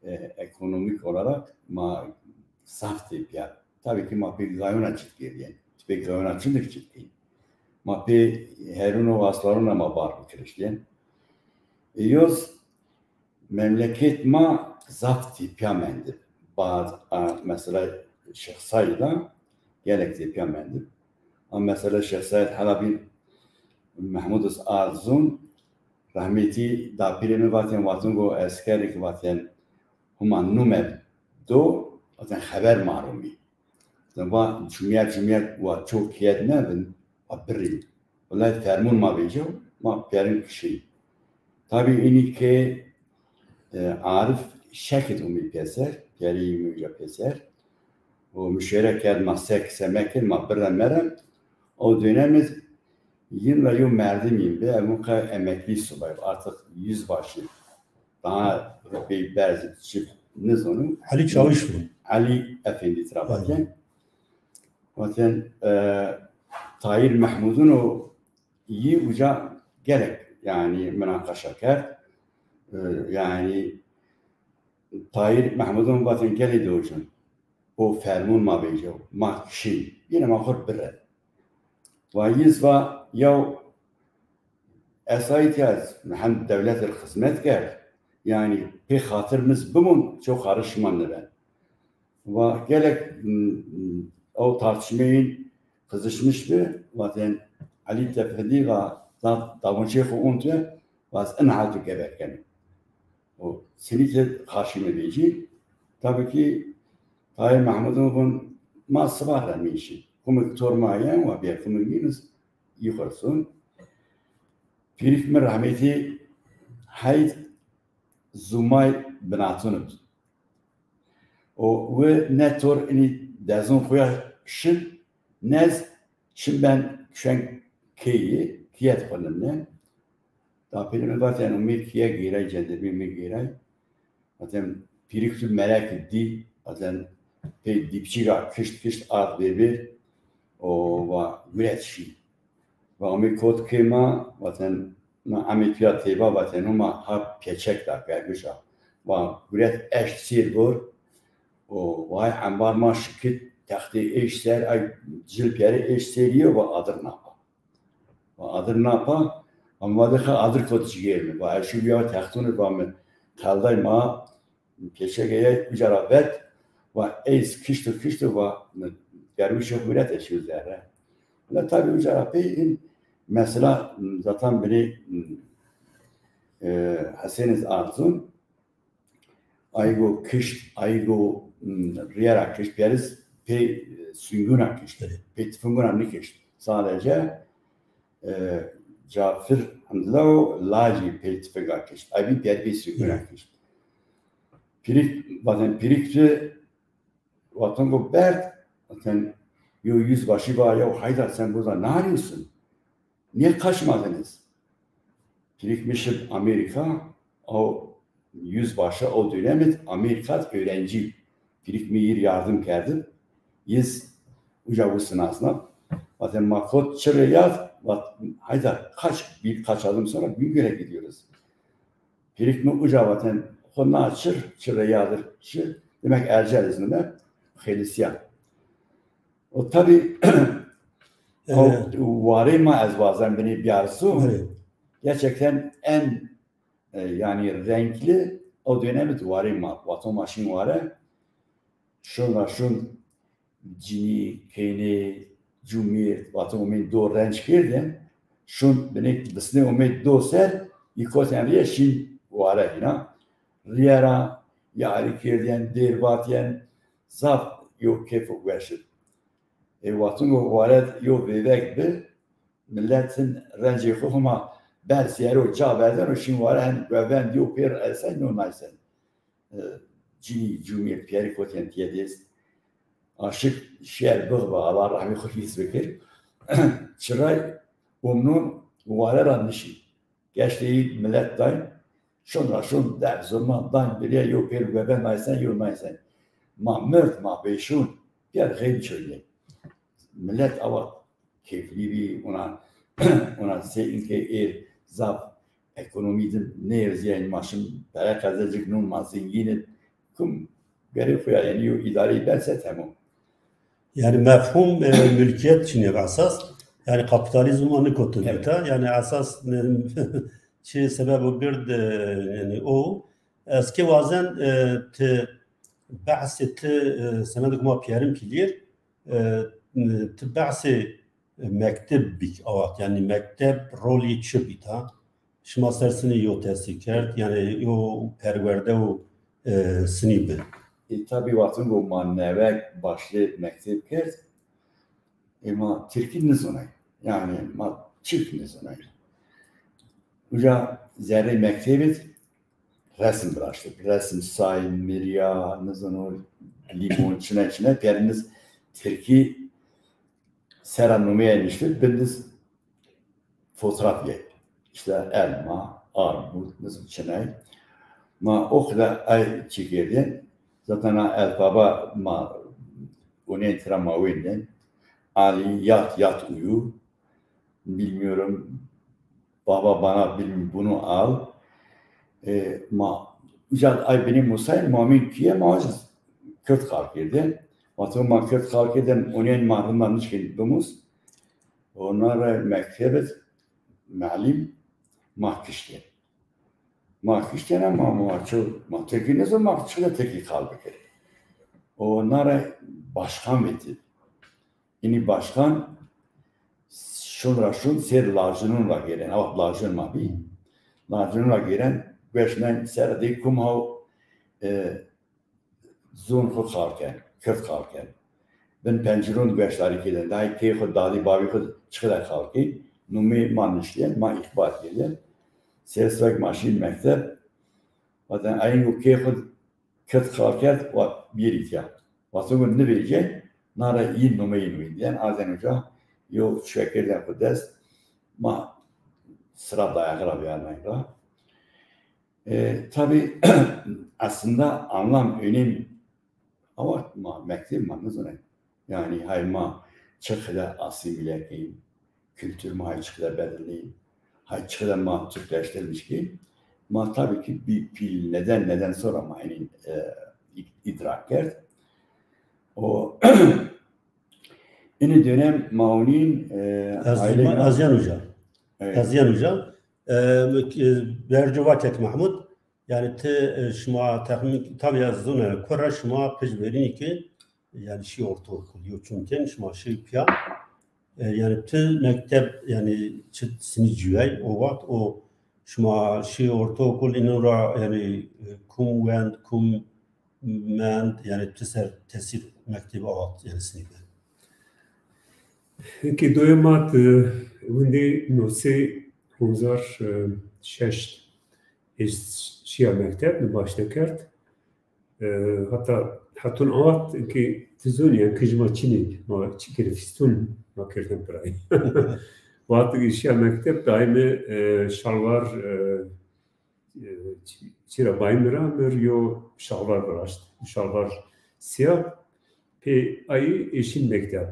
e, ekonomik olarak ma zaf tepya. Tabii ki ma pek gayona çıt geliyen. Pek gayona çıt çıt Ma pê herûn û astarûna ma bar bikiriş dên. Yoz memleket ma zaf tepya mendib. Baz, a, mesela Şêx Seîd a gelek tepya mendib. A mesela Şêx Seîd hela bîn Mehmûd iz ard zûn, rehmetî dapîrê mi vatên, vatên go eskerê ki vatên huma nume do, vatên xeber ma ro mî. Va cumyet cumyet wa çok kiyet nevin, va birî. Wulay fermûn ma vêcew, ma perin kişî. Tabî înî ke e, Arif şekit umî pêser, perî umî uca pêser. O muşêre kerd ma sek semekir, ma birre mere. O dönem iz yin ra yo merdim yin bi, emuka emekli subay, artık yüzbaşı. Daha rütbeyi berzi çip nizonu. Ali Çavuş mu? Ali Efendi tira vatên. Vatên e, Tahir Mehmud'un o yi uca gerek yani münakaşa kerd. E, yani Tahir Mehmud'un vatên gelê dojun. O fermûn ma vêcew, ma kişî. Yine ma xur bire. Wa yiz va yaw esayî tîya ez hem dewlet ir xizmet kerd. Yani pê xatir miz bimûn, çok karışma niben. Va gelek o tartışmeyîn kızışmış bi, vatên Elî Tefendî va da davonçê xo ont ve, va ez ina hatu geber kenî. O sinî ke xaşîme vêcî. Tabii ki Tahir Mehmud'un vun ma sibar ra mîşî. Kumik tor ma yen wa bîyer, kumik mîniz yixursun. Pîrik mi rahmetî heyd zumay binatun ib. O wi ne tor inî dezun xuya şin, nez çim ben kuşen keyî, kiyet xunimne. Dapîrê mi vatên umê kiye gêray, cendermê mi gêray. Vatên pîrik tu merek dî, vatên pê dîpçî ra kişt kişt ard bêbêr. O va guret şî. Va umê kot kê ma, vatên ma emê tuya têba, vatên huma ha pêçek da gerguş a. Va guret eşt sêr bor. O vay embar ma şikit textê eşt ser, ay cil piyarê eşt sêr yo, va adir napa. Va adir napa, ama va de xa adir kot cigêr mi. Va eşu ya textûnê va mi telday ma pêçegeye uca ra vet, va ez kişto kişto va gerwişê xo vîret eşîyo zerre. La tabî uca ra pey in mesela zaten binê e, Hesên iz ard zûn, aygo kişt, aygo rîye ra kişt, pîyeriz pê sunguna kişt, pê tifinguna nikişt. Sadece e, Cafir Hemdila û lajî pê tifinga kişt. Ay bî pîyer pê sunguna kişt. Pîrik, vatên pîrik tu, vatên go berd, vatên yo yüzbaşı va, ya Haydar, sen burada ne arıyorsun? Niye kaçmadınız? Pîrik mi şib Amerika, o yüzbaşı o dönem id Amerika öğrenci. Pîrik mi yir yardım kerdib. Yiz uca wi sinasnab. Vatên ma kot çi rê yad, vat Haydar kaç, bir kaç adım sonra Bingöl'e gidiyoruz. Pîrik mi uca vatên xo na çir, çi rê yadir çi, demek ercel iz nime, xêlisîya. O tabi o warê ma ez bazen binê biyarsu. Gerçekten en e, yani renkli o dönem id warê ma, vato ma şîn ware. Şun ra şun cinî, keynê, cumîr, vato umên do renc kerdên. Şun binê bisnê umê do ser, yi kotên rîye şîn ware hîna. Rîye ra yarî kerdên, dêr vatên, zaf yo keyf û weş id. E, vatin go ware yo vêvek bi, miletin rencê xo hema ber siyero ca verden û şîn ware hen guevend yo pêr esen yo naysen. E, cinî, cumî, piyerî kotên tiye dêst. Aşik şiyer bixba, Allah rahmê xo hîs bikir. Çiray umnun ware ra nişî. Geştê yî milet dayn, şun ra şun def zurna dayn birîye yo pêr guevend naysen yo naysen. Ma mird, ma bêşun, piyer xeyn çoyê. Milet awa keyflî bî, ona, ona sey inkê ê zaf ekonomî din nêerzîyayîn, ma şin pere qezecik nun, ma zengîn in. Kum gerê xo ya, yanî yo îdareyî bese temom. Yanî mefhum e, mülkiyet çinê esas. Yanî kapitalizm ma nikotin bita. Yanî esas e, çi sebebo gird e, yanî o. Ez ke wazen e, ti behsê ti e, semedê ma pîyerim kîlîr, e, ti behsê e, mekteb bik avat. Yanî mekteb rolî çi bîta? Şima ser sinî yo tesîr kerd, yanî yo perwerde û e, sinî bi. E, tabî wextin ku ma newe başlê mekteb kerd, e, ma tirkî nizonay. Yanî ma çik nizonay. Uca zerrê mektebê resim viraştib. Resim say, mirya, nizano, lîmon, çine çine, periniz tirkî sera numeye niştib, biniz fotoğraf yê. İşte elma, armut, nizam çinay. Ma o kadar ay çekirdi. Zaten ha elfaba ma unen tira ma wenden. Ali yat yat uyu. Bilmiyorum. Baba bana bilmiyorum bunu al. E, ma uca ay benim musay mamin kiye ma uca kırt kalkirdi. Vato ma kırt kalkirdi unen ma rında nişkin bimus. Ona ra mektebet melim ma kiştên. Ma kiştên ma ma ço ma Tirkî nêzon ma çi de Tirkî qal bikir. Ona ra başkan vetî. Înî başkan şun ra şun sêr lajinun ra gêren. Awa lajin ma bî. Lajinun ra gêren gueşnen ser de kum haw e, zon xo qal ken, kirt qal ken. Bin pencirun gueşdarî kêden. Dayê kê xo dadî bavî xo çiqide qal kê. Numê ma niştîyen, ma îxbar kêden. Sêr sibek ma şîn mekteb. Vaten ayîn û kê xo kirt qal kerd, wa bîrî tiya. Vaten û nivêcen, nara yîn numeyîn wîndîyen. Arden uca, yo çuye kêden xo dest. Ma sira dayaxi ra vîyarnayn ra. E, tabi aslında anlam, önem ama ma mekteb ma nizonay. Yani hay ma çi qede asimile keyin, kültür ma hay çi qede bedilneyin, hay çi qede ma Türkleştirmiş keyin. Ma tabii ki bir pil neden neden sonra ma yani e, idrak kerd. O ini dönem ma onin e, Azyan Hoca. Evet. Azyan Hoca. E, Bercu Vakek Mahmud, yani ti e, şima texmin, tabi ez zûn yani kura şima pij verînî ki yani şî ortaokul, yo çunken şima şî piya. E, yani ti mekteb yani çi sinî cüyay o vaxt o şima şî ortaokul ino ra yani e, kum wend, kum mend, yani ti ser tesîr mektebî avat yani sinî ben. Ki doyê ma di windê nosê hozar şeşt ez şiya mekteb mi başte kerd. E, hatta hatun avat ki tizun yani kijma çinî ma çi kere fistun ma kerden piray. Vaxt ki şiya mekteb daîme e, şalvar e, e, çira bayim ra mir yo şalvar viraşt. Şalvar siyah. Pê ayî eşin mekteb.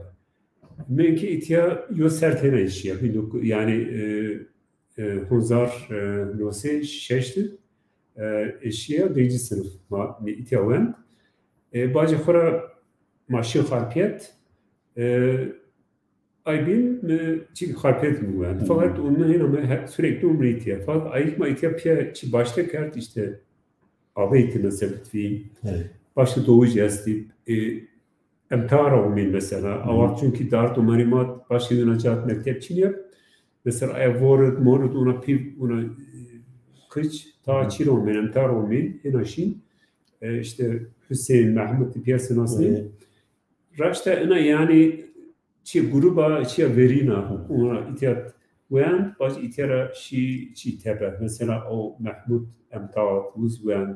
Min ki îtya yo ser tena eşiya. Yani e, e, hozar e, nosê şeşt e, eşiya birinci sınıf ma, mi îtya wend. E, bacê xo ra ma şin Xarpiyet. E, Ay bîn mi çi Xarpêt mi wend. Fakat onun hêna mi sürekli umrî itiya. Fakat ayık ma itiya piya çi başta kerd işte abeytî mesela bitvî. Başta doğucu estî. E, emtara umîn mesela. Awa çünkü dar domarî ma başka yuna caat mektep çin yap. Mesela aya vorit, morit, ona piv, ona e, kıç, ta çî ro umîn, emtara umîn, hêna şîn. E, işte Hüseyin, Mehmut, piya sinasî. Raşta ina yani çi gruba, çi verîna, ona îtya wend, baş îtya ra şî çi teber. Mesela o Mehmud Emtat, Uz wend,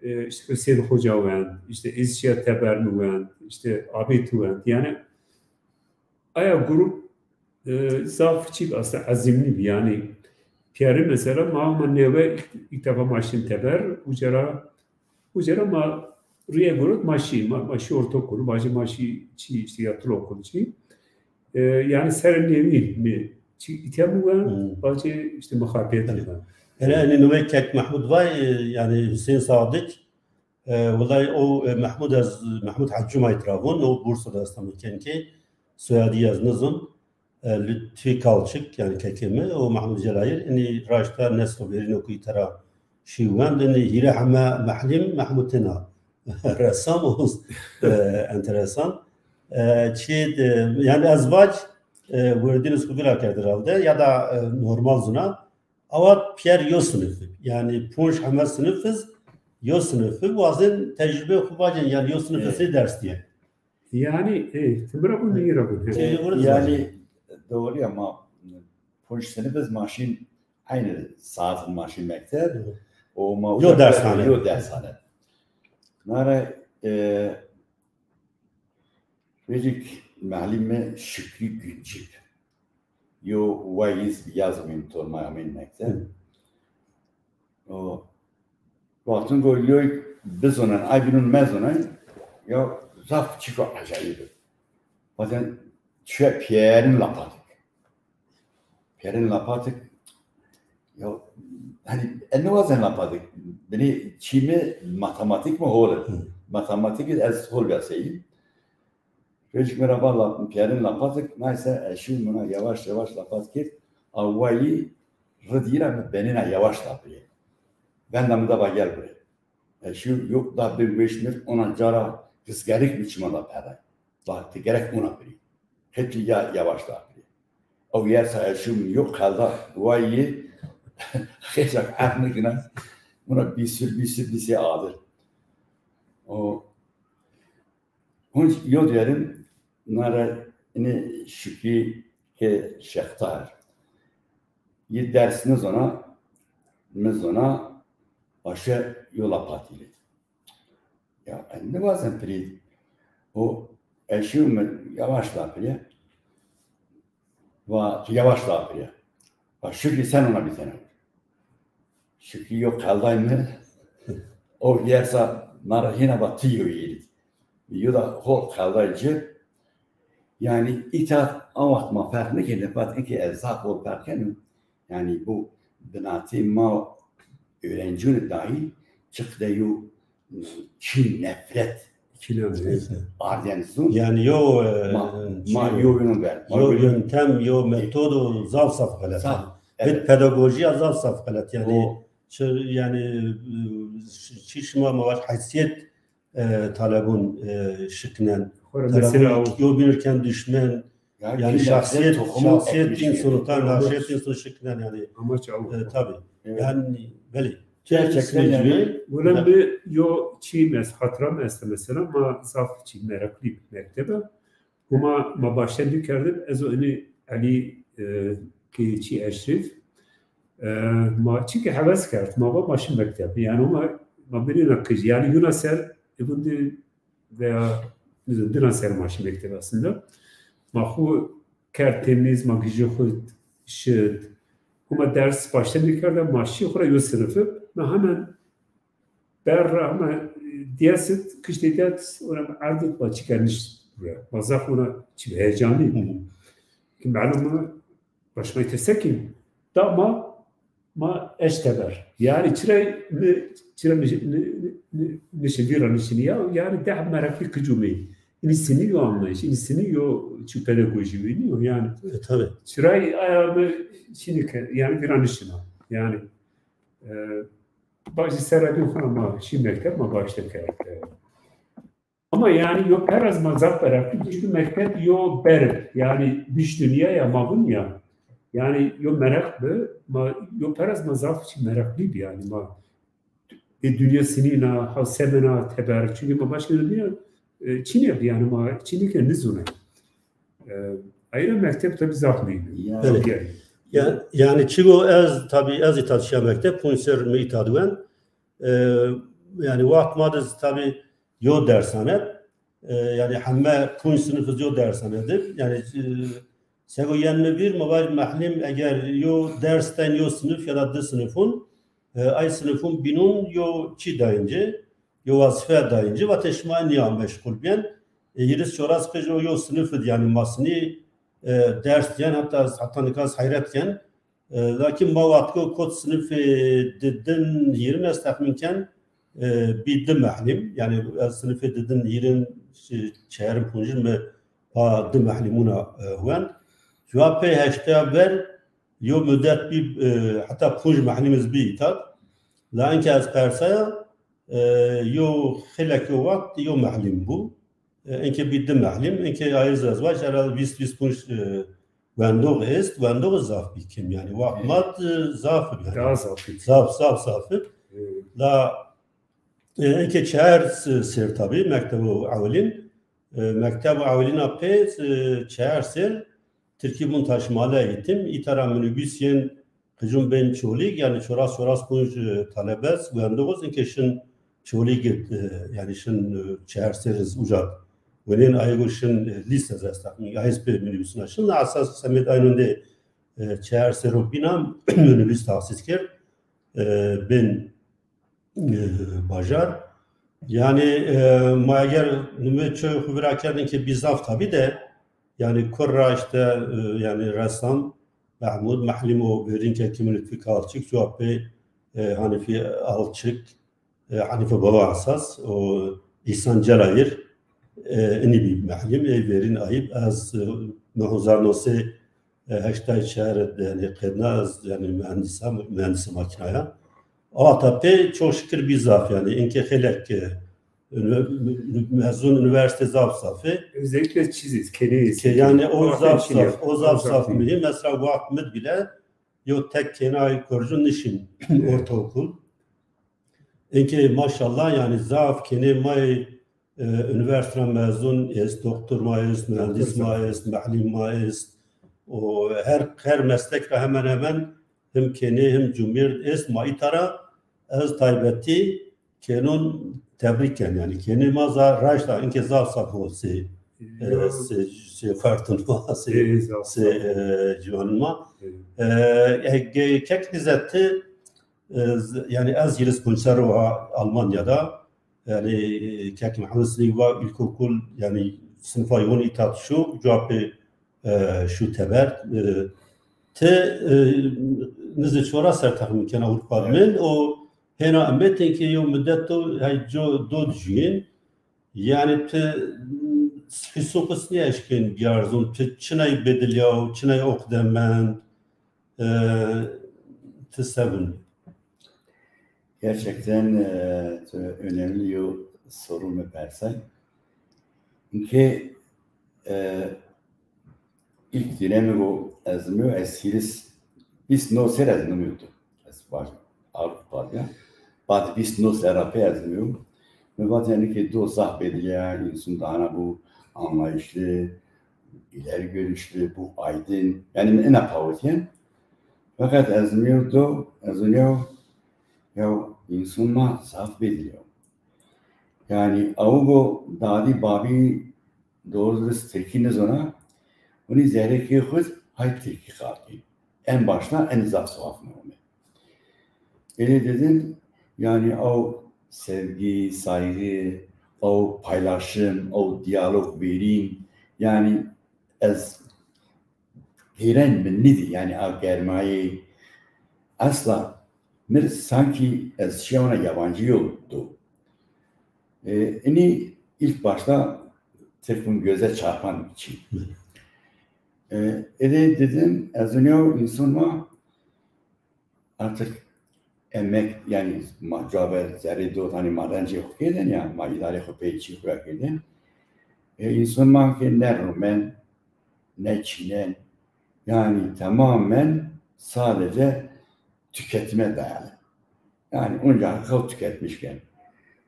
e, işte Hüseyin Hoca wend, işte ez şiya teber mi wend, işte Abid wend. Yani aya grup e, zaf çik aslında azimli bir yani. Piyarî mesela ma ma newe ilk, ilk defa ma şin teber, uca ra Uca ra ma rîye gorot ma şî, ma, ma şî ortaokul, ma şî, ma şî çi, işte yatılı okul çi. E, yanî serê nêwîn mi çi îtya mi wen, Hmm. bacê işte muxabiyet Evet. mi wen. Hele enî nume kek Mehmud vay, e, yanî Hüseyin Sadık, e, wulay o, e, Mehmud ez, Mehmud Hacı Maytravun, o Bursa'da İstanbul kenki, soyadî ez nizon, e, Lütfi Kalçık, yanî kekê mi, o Mehmud Celayir, enî raşta neslo verîno ku îtera şî wend, enî hîre heme Mehlim, Mehmud tena. Ressam o, e, enteresan. E, çi, e, yanî ez vac, e, werdîn ez xu vîra kerd herhalde, ya da, e, normal zuna, awa piyer yo sınıfı. Yanî punc heme sınıfız, yo sınıfı, wazên tecrübe xu vacên, yanî yo sınıfı Evet. sey ders diye. Yanî, e, ti mi ra gon, mi ra gon. Tecrübe xu Yani doğru ama punc sınıfız ma şîn aynı saat ma şîn mekteb. Evet. O ma Yo uzak dershane. Yo dershane. Nare, e, Vecik Mehlim mi Şükrü Güncük. Yo wayiz yaz min tormaya min mekteb. Hı. O wextin go yoy bizonen, ay binun mezonen, ya zaf çiko acayip. Bazen çüye piyerin lapatik. Piyerin lapatik, ya, hani, en wazen lapatik. Bini çi mi matematik mi hol. Hı. Matematik ez hol bir şeyim. Rejik mi ra va la-, piyerin lapatik, neyse, eşî muna yavaş yavaş lapat kir. Awayî ridîra mi benina yavaş lapirê. Venda mi da va gel burê. Eşî yok da bir weşmir ona cara rizgerik mi çima da peray. Va ti gerek ona birî. Hepsi ya yavaş lapirê. Ew yersa eşî mi yok kalda wayî xecak ernikina. Buna bir sürü bir sürü bir şey adır. O Hunc yo derin nare ini Şükrî ke Şextar. Yi ders nizona, nizona, aşe yo lapatî lê. Ya, e, nivazen pirî. O eşî mi yavaş lapirî. Va, tu yavaş lapirî. Va, Şükrî sen ona bitene. Şükrî yo qelday mi, o yersa nara hîna va ti yo yîrî. Yo da hol qelday ci. Yani îta a wext ma ferq nêkenê, fakat inki ez zaf hol ferq keno. Yani bu binatê ma öğrencî dahi çıktı yo çin nefret. Kînan neyse. Arden zûn. Yani yo, e, Ma, şey, ma yo yöntem ver. Ma yo yo yöntem, yo metodo zaf zaf xelet. Zaf, evet. Pedagojiya zaf zaf xelet. Yani O çi-, yani, e, çi şima ma var, heysiyet, e, talebun, e, şiknen. Xora Talebun mesela o yo binirken düşmen, Ya yani kim şahsiyet, yaptı? Tohumu şahsiyet ekmiş insan, yani. Tabii, şahsiyet insan şiklen yani. Amaç o. E, tabii. Evet. Yani, belê. Gerçekten yani. Wela mi yo çî mi est, hatira mi est mesela, ma zaf çî mereqlî mektebe. Huma ma başten dî kerdim, ez o ini Elî, e, ki çî Eşref. E, ma çî ki heves kerd, ma va ma şî mekteb. Yani huma ma binêna kij. Yani yuna ser, e, vindi veya nizam dina ser ma şî mekteb aslında. Ma xwu kerd temîz, ma gijê xwu şid. Huma ders başten dî kerda, ma şî xwu ra yo sinifi, ma hemen ber ra hema diyes id, kiştê diyes, ona erd id, ma çi kerd nişt buraya. Ma zaf ona çi heyecanlî. Hı hı. Ki melum ma başmayı tesekin. Da ma, ma eşteber. Yani çira mi, çira mi, ni, ni, ni, nişi vîra nişini ya, yani daha meraklı kıcumi. Ini sini yo anlayış, ini sini yo çi pedagoji yo, yani. E, tabii. Çira ayağımı şimdi ke-, yani vîra nişina. Yani, e, bazı sebebi ama şî mekteb ma başta kerd. E, Ama yani yo per ez ma zaf meraklı, çünkü mekteb yo ber, yani dış dünya ya ma vun ya. Yani yo merak bi, ma yo per ez ma zaf çi meraklı bi yani ma. E, dünya sinina, ha semena teber, çünkü ma başka dünya, e, çinê bi yani ma çinî ke nizune. E, ayrı mekteb tabi zaf mühim. Ya. Belê. Yani. Ya, yani çigo ez, tabi ez îta şiya mekteb, punc ser mi îta diwen. E, yani wext ma diz tabi yo dersane, e, yani heme punc sınıfız yo dersane dib. Yani, e, sego yen mi bir, ma vaj mehlim eger yo ders ten yo sınıf ya da di sınıfun, e, ay sınıfun binun yo çi dayınci, yo vazife dayınci, vate şima niya meşgul biyen. E, hîris çoras qij o yo sınıfı di, yani ma sini, e, ders diyen, hatta, hatta nika ez heyret ken. E, lakin ma wextko kot sinifê didin hîrin ez texmîn ken, e, bî di mehlîm. Yanî ez sinifê didin hîrin, çi-, çerin, puncin mi pa di mehlîmûna, e, wend. Cuwa pey heştaya ver yo mudet bî, e, heta punc mehlîm iz bî îta. La enke ez persaya, e, yo xêlek yo wext yo mehlîm bû. E, enke bî di mehlîm, enke ayê zî ez vaj, herhalde vîst, vîst punc, e, wendox est, wendox zaf bî kêm, yanî wext ma, e, zaf bî, yanî. Daha zaf bî. Zaf, zaf, zaf bî. Evet. La, e, enke çar s-, ser tabî, mektebo ewilîn, e, mektebo ewilîna pê, e, çar ser, Tirkî bûn taşımali eğitim, îta ra minibus yên qicûn bên Çolîg, yanî çoras çoras punc, e, talebez, wendox, inke şin Çolîg, e, yanî şin, e, çar ser iz uca. Wenên ayê go şin, e, lîs ez esta. Ayê pê minibusina şin, esas semed aynunde, e, çar ser o bîna minibus tahsîs kerd. E, bên e, bajar. Yanî, e, ma eger numê çoy xu vira kerdin ke bî zaf tabî de, yanî kur ra îşte, e, yanî resam Mehmud, mehlîm o verîn ke Kemî Lutfî Kalçik, cuwa pê, e, Hanîfî Alçik, e, Hanîfe Baba esas, o Îhsan Celayir, e, inî bî mehlîm, ê verîn ayîb. Ez, e, no hezar no sey e, heştay çar de, yanî qedna ez, yanî mühendisa, mühendisi makina ya. Ata pê çok şükür bî zaf, yanî inke xêlek, e, ünü-, mezun üniversite zaf zaf e. Özellikle çiziz, keliyiz. Ke-, yanî o zaf zaf, o zaf zaf mühim. Mesela wext mid bile yo tek kêna korcun nişin ortaokul. Enke maşallah, yanî zaf kênê ma yê, e, üniversite mezun est, doktor ma est, mühendis ma est, mehlîm ma est. O her, her meslek ra hemen hemen him kênê him cumêrd est, ma îta ra ez taybetî kênon tebrik ken. Yanî kênê ma za raşta inke zaf zaf o sê, e, sê, sê fertun ma, sê, sê, e, ciwanun ma. E, e, ge-, kek Îzzeti, e, z-, yanî ez yirîs punc serr o ha Almanya da. Yanî, e, kek Mehmet Sînî va ilkokul, yanî sınıfa yoğun îta şû, cuwa pê, e, şû teber. E, ti, e, nizdê çoras serr texmîn kena Avrupa di mend, o hêna emetên ke yo mudet o hey co do di juyên. Yanî ti hîsû qis nêeşkên bierzun, ti çinay bedilyaw, çinay oqde mend, e, ti se vun? Gerçekten, e, önemli yo soru mi persay. Inke, e, ilk dönemî go ez nimîyo, ez hîris, vîst no ser ez nimîyo tu. Ez vaj Avrupa ya. Bad vîst no serra pê ez nimîyo. Mi vat yanî ke do zaf bedilya, însun daha na bu anlayışlı, ileri görüşlü, bu aydın. Yanî mi ina pawityen. Fakat ez nimîyo do, ez nimîyo ya însun ma zaf bedilya. Yanî aw go dadî babî doğru dürüst Tirkî nizona, hunî zerrê kê xwu hay Tirkî qal kên. En başta en zaf zaf muhîm. Êdî dedim, yanî o sevgi, saygı, o paylaşım, o diyalog verîn, yanî ez heyran mi nîdî, yanî a germayî esla mi sanki ez şiya ona yabancı yo do. E, inî ilk başta tirkun göze çarpan çî. E, êdî dedim, ez ûnîyo însan ma artık emek, yanî ma caver zerrê do, hanî madencê xwu kêden ya, ma îdarê xwu pey çî xwu ya kêden. E, însan ma ke ne rumen, ne çînen, yanî tamamen sadece tüketime dayalı. Yanî onca xew tüketmiş ken.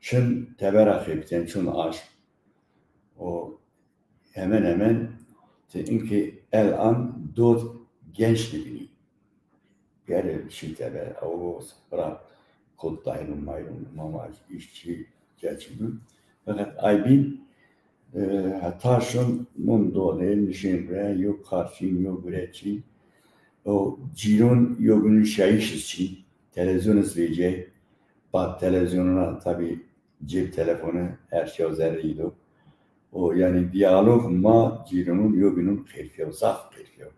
Çin tebera xebiten, çin aş. O hemen hemen ti inkê el an dot genç dibînî. Gerê şî teber, o bira kot dayrûn mayrûn, mama, îşçî, keçî bû. Feqet ay bîn, e, heta şin mun donê, nişên re, yo kar çîn, yo gure çîn. O cîrûn yo günün şayîş çîn, televîzyon iz vecîyay. Bad televîzyonuna tabî cep telefonu her şey zerrî do. O, yanî diyalog ma cîranûn yobînûn qêrfîyo, zaf qêrfîyo.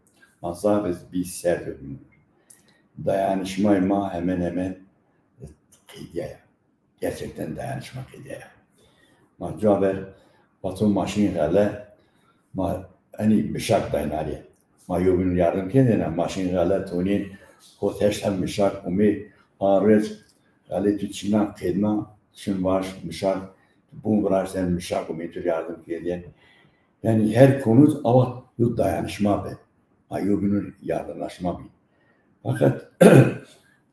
Ma zaf ez bî ser yobînûn. Dayanışmay ma hemen hemen qedîya ya. Gerçekten dayanışma qedîya ya. Ma cuwa ver vato ma şîn xele, ma enî mişak daynarî. Ma yobînûn yardim kerdêne, ma şîn xele tonîn, hot heşt heb mişak umê, a rêc xelê tu çîna qedna, şin vaş mişak, bûn viraşten mişak umê tu yardim kerdên. Yanî her konut awa yo dayanışma be. A yobînûn yardımlaşma bî. Fakat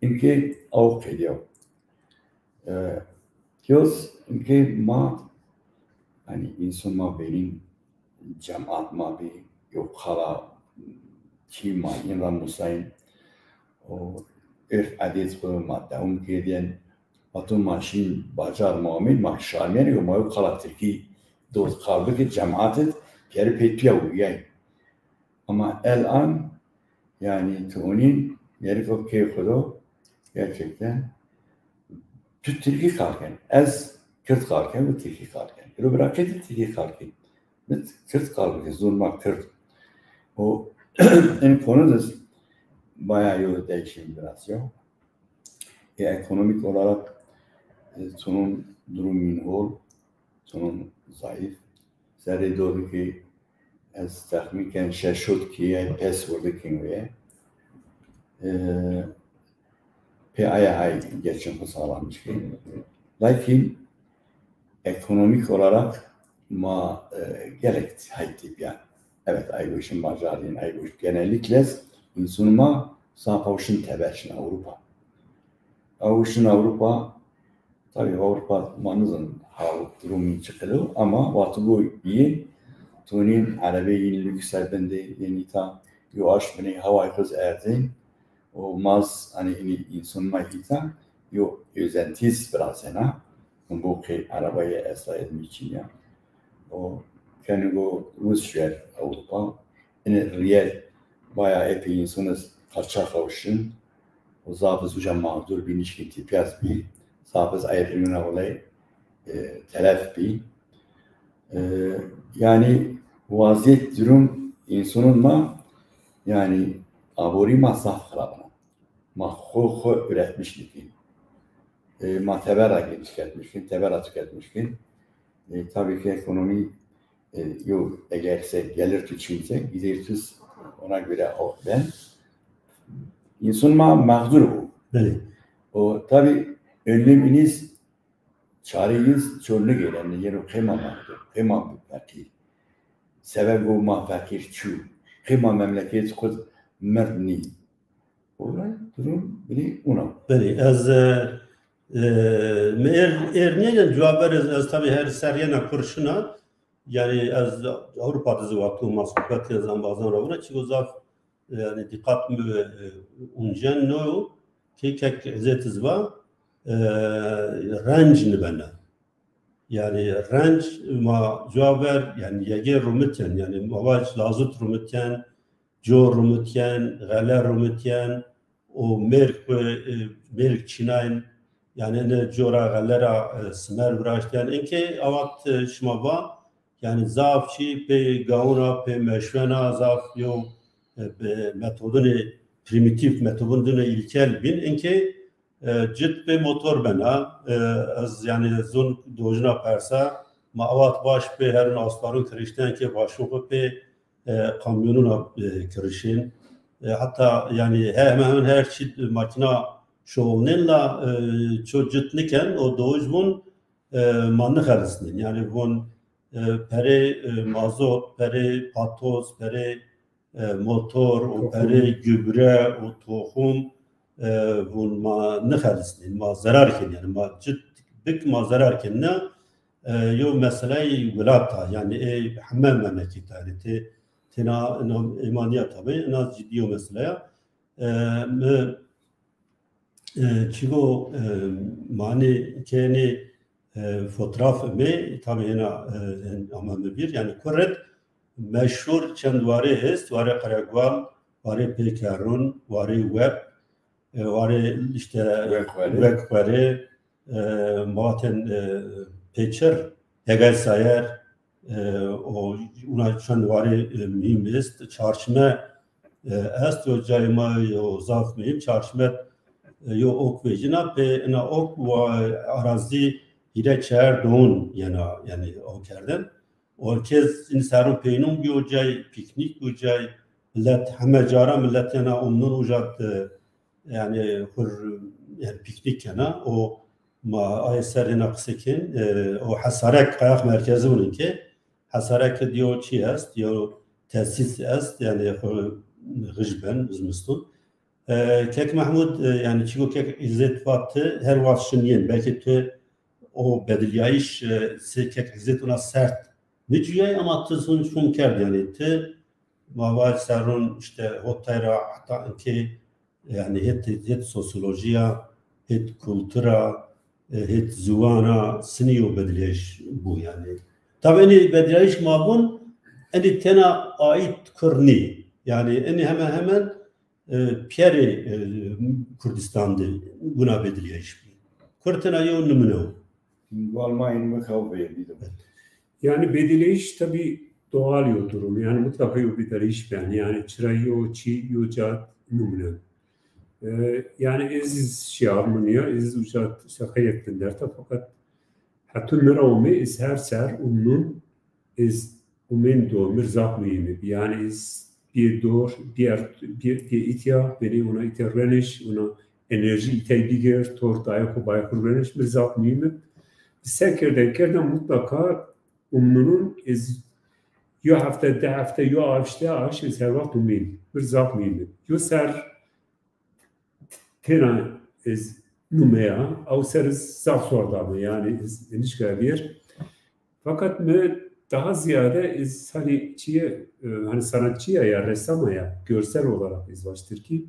inkê aw qedîyo. E, Yos inkê ma, yanî însan ma vênîn, cemaat ma bî, yo qala çî ma în ra musayîn, o êrf edêt xwu ma dewam kerdên. Vato ma şîn bacar ma amîn, ma şarmîyenî yo ma yo qala tirkî dot qal bikî cemaat id pêrî pê pîya wurîyayî. Ama el-an, yanî tu onîn, gerek o kê xwu do, gerçekten tu tirkî qal ken. Ez kird qal ken, tu tirkî qal ken. Elo bira kê tu tirkî qal ken. Mi kird qal bike, zon ma kird. O en konu de baya yo değişim biraz ya. E, ekonomik olarak e, tunun durumun hol, tunun zayıf. Zerrê dor ki ez texmîn ken şeş hot kîye pes vurdi kin wê. E, pê aya hay geçim xwu sağlamış ki. Lakin ekonomik olarak ma e, gelek hay tepîyan. Evet, ay goşin Macarîn, ay goş genellikle însun ma zaf awşin teber şin Avrupa. Awşin Avrupa, tabii Avrupa ma nizin hal durumî çi qede o, ama wexto go yên tonîn erebeyî lüks bindê, yên îta yo aş binê haway xwu zî erzên, o maz, hani, înî însun ma îta yo özentiz virazena. Hum bo qey arabayê esta edmî çin ya. O kenigo Rus şer Avrupa. Ini riyel baya epey însun iz qaçax awşin. O zaf iz uca mağdur bî, nişkî tepîya iz bî. Zaf iz ay rîyuna olay e, telef bî. E, yanî waziyet durum însunun ma, yanî aborî ma zaf xirab a. Ma xwu xwu üretmiş nikin. E, ma tebera tüketmiş kin, tebera tüketmiş kin. E, tabii ki ekonomi e, yo egerse gelir tu çinse, gider tu ona göre o ben. İnsan ma mağdur bu. Belê. O tabii önleminiz, çareniz ço nigêreni, yeno qeyma mağdur, qeyma feqîr. Sebeb o ma feqîr çu, qeyma memleket xud mird nî. Olay durum biri una. Belê, ez e, e, mi er, er nêden cevap ver, ez, ez tabii her ser yena kurşuna, yani ez Avrupa dizi vakti ma sohbet ez ambazan ra vura, çiko zaf yani dikkat mi e, uncen no ki kek ezet iz va e, renc nibena. Yani renc ma cevap ver, yani yege rumityen, yani ma vac lazut rumityen, co rumityen, xele rumityen, o mêrg xwu, e, mêrg çînayn, yani ne co ra xele ra e, simer viraştyen. Inkê awat e, şima va, yani zaf çî pê gawuna, pê meşwena, zaf yo e, be- metodunê primitif, metodunê ilkel bin. Inkê e, cit pê motor bena. E, ez yani zon dojina persa, ma awat baş pê herun astarun kirişten ke başun xwu pê e, kamyonuna e, kirişên. E, hatta yani he- hemen hemen her çi makina şoğulnen la e, ço cit niken o doj vun e, ma nixelisnin. Yani vun e, perê e, mazot, perê patoz, perê e, motor, o perê gübre, o toxum e, vun ma nixelisnin. Ma zerar ken yani ma cit bik ma zerar ken ne e, yo meseley welat a, yani e, heme memleket a, yani te, tena ina, êma nîya tabi, ina cidî yo meseleya. E, mi, e, çigo, e, mani kenî e, fotoğraf mi, tabi ina e, ama mi bir, yani kuret meşhur çend ware est, ware Qeregual, ware Pêkerun, ware Web, e, ware işte Wek Ware. Wek Ware, e, Maten e, Pêçir, Hegay Sayer, E, o, una çend warê, e, muhîm est. Çarşime, e, est, yo cayê ma yo zaf muhîm. Çarşime, e, yo ok vejîna, pê ina ok wa arazî hîrê çer don yena, yanî o kerdin. O herkes in serun peynûn bîyo cay, pîknîk bîyo cay. Milet heme cara milet yena umnun uca, e, yanî xur, yanî pîknîk kena. O ma ay ser hêna qise kên, e, o Hesarek qayax merkezi unin ke. Hesarek diyo çi est, diyo tesîs est, yanî xu xij ben zimistun. E, Kek Mehmud, e, yanî çîko Kek Îzzet vat, ti her wast şinîyên. Belkî tu o bedilîyayîş, e, sey Kek Îzzet una sert nicuyay, ama ti zon çûn kerd, yanî ti ma vaj serrûn îşte hotay ra heta inkê, yanî hêt, hêt sosyolojîya, hêt kultura, e, hêt ziwana sinî yo bedilîyayîş bû yanî. Tabî enî bedilîyayîş ma vûn, enî tena aît Kurd nî. Yanî enî hemen hemen e, pîyerê, e, Kurdistan de wina bedilîyayîş bî. Kurd tena yew nimune o. Walmayên mi xew veyê bî de. Yani bedilîyayîş tabii doğal yo durum. Yani mutlaka yo bedilîyayîş ben. Yani çira yo çî, yo ca nimune. E, yani ez iz şî Armanya, ez iz uca seqeyek vinderta, fakat hetû mi ra omê, ez her ser umnun, ez umên do, mi r zaf muhîm ib. Yani ez bîyê dor, bîyer, bîyê, bîyê îtya, benê ona îtya ruenêş, ona enerjî îtya bîgir, tor dayeko bayeko ruenêş, mi r zaf muhîm ib. Bi ser kerden kerden mutlaka umnunun ez yo hefte, di hefte, yo aşte aş ez her wext umên. Mi r zaf muhîm ib. Yo ser têna ez numeya, aw ser iz zaf sor dame, yani ez nişka vîr. Fakat mi daha ziyade ez hani çiye, e, hani sanatçıya ya resama ya görsel olarak ez vaş Tirkî.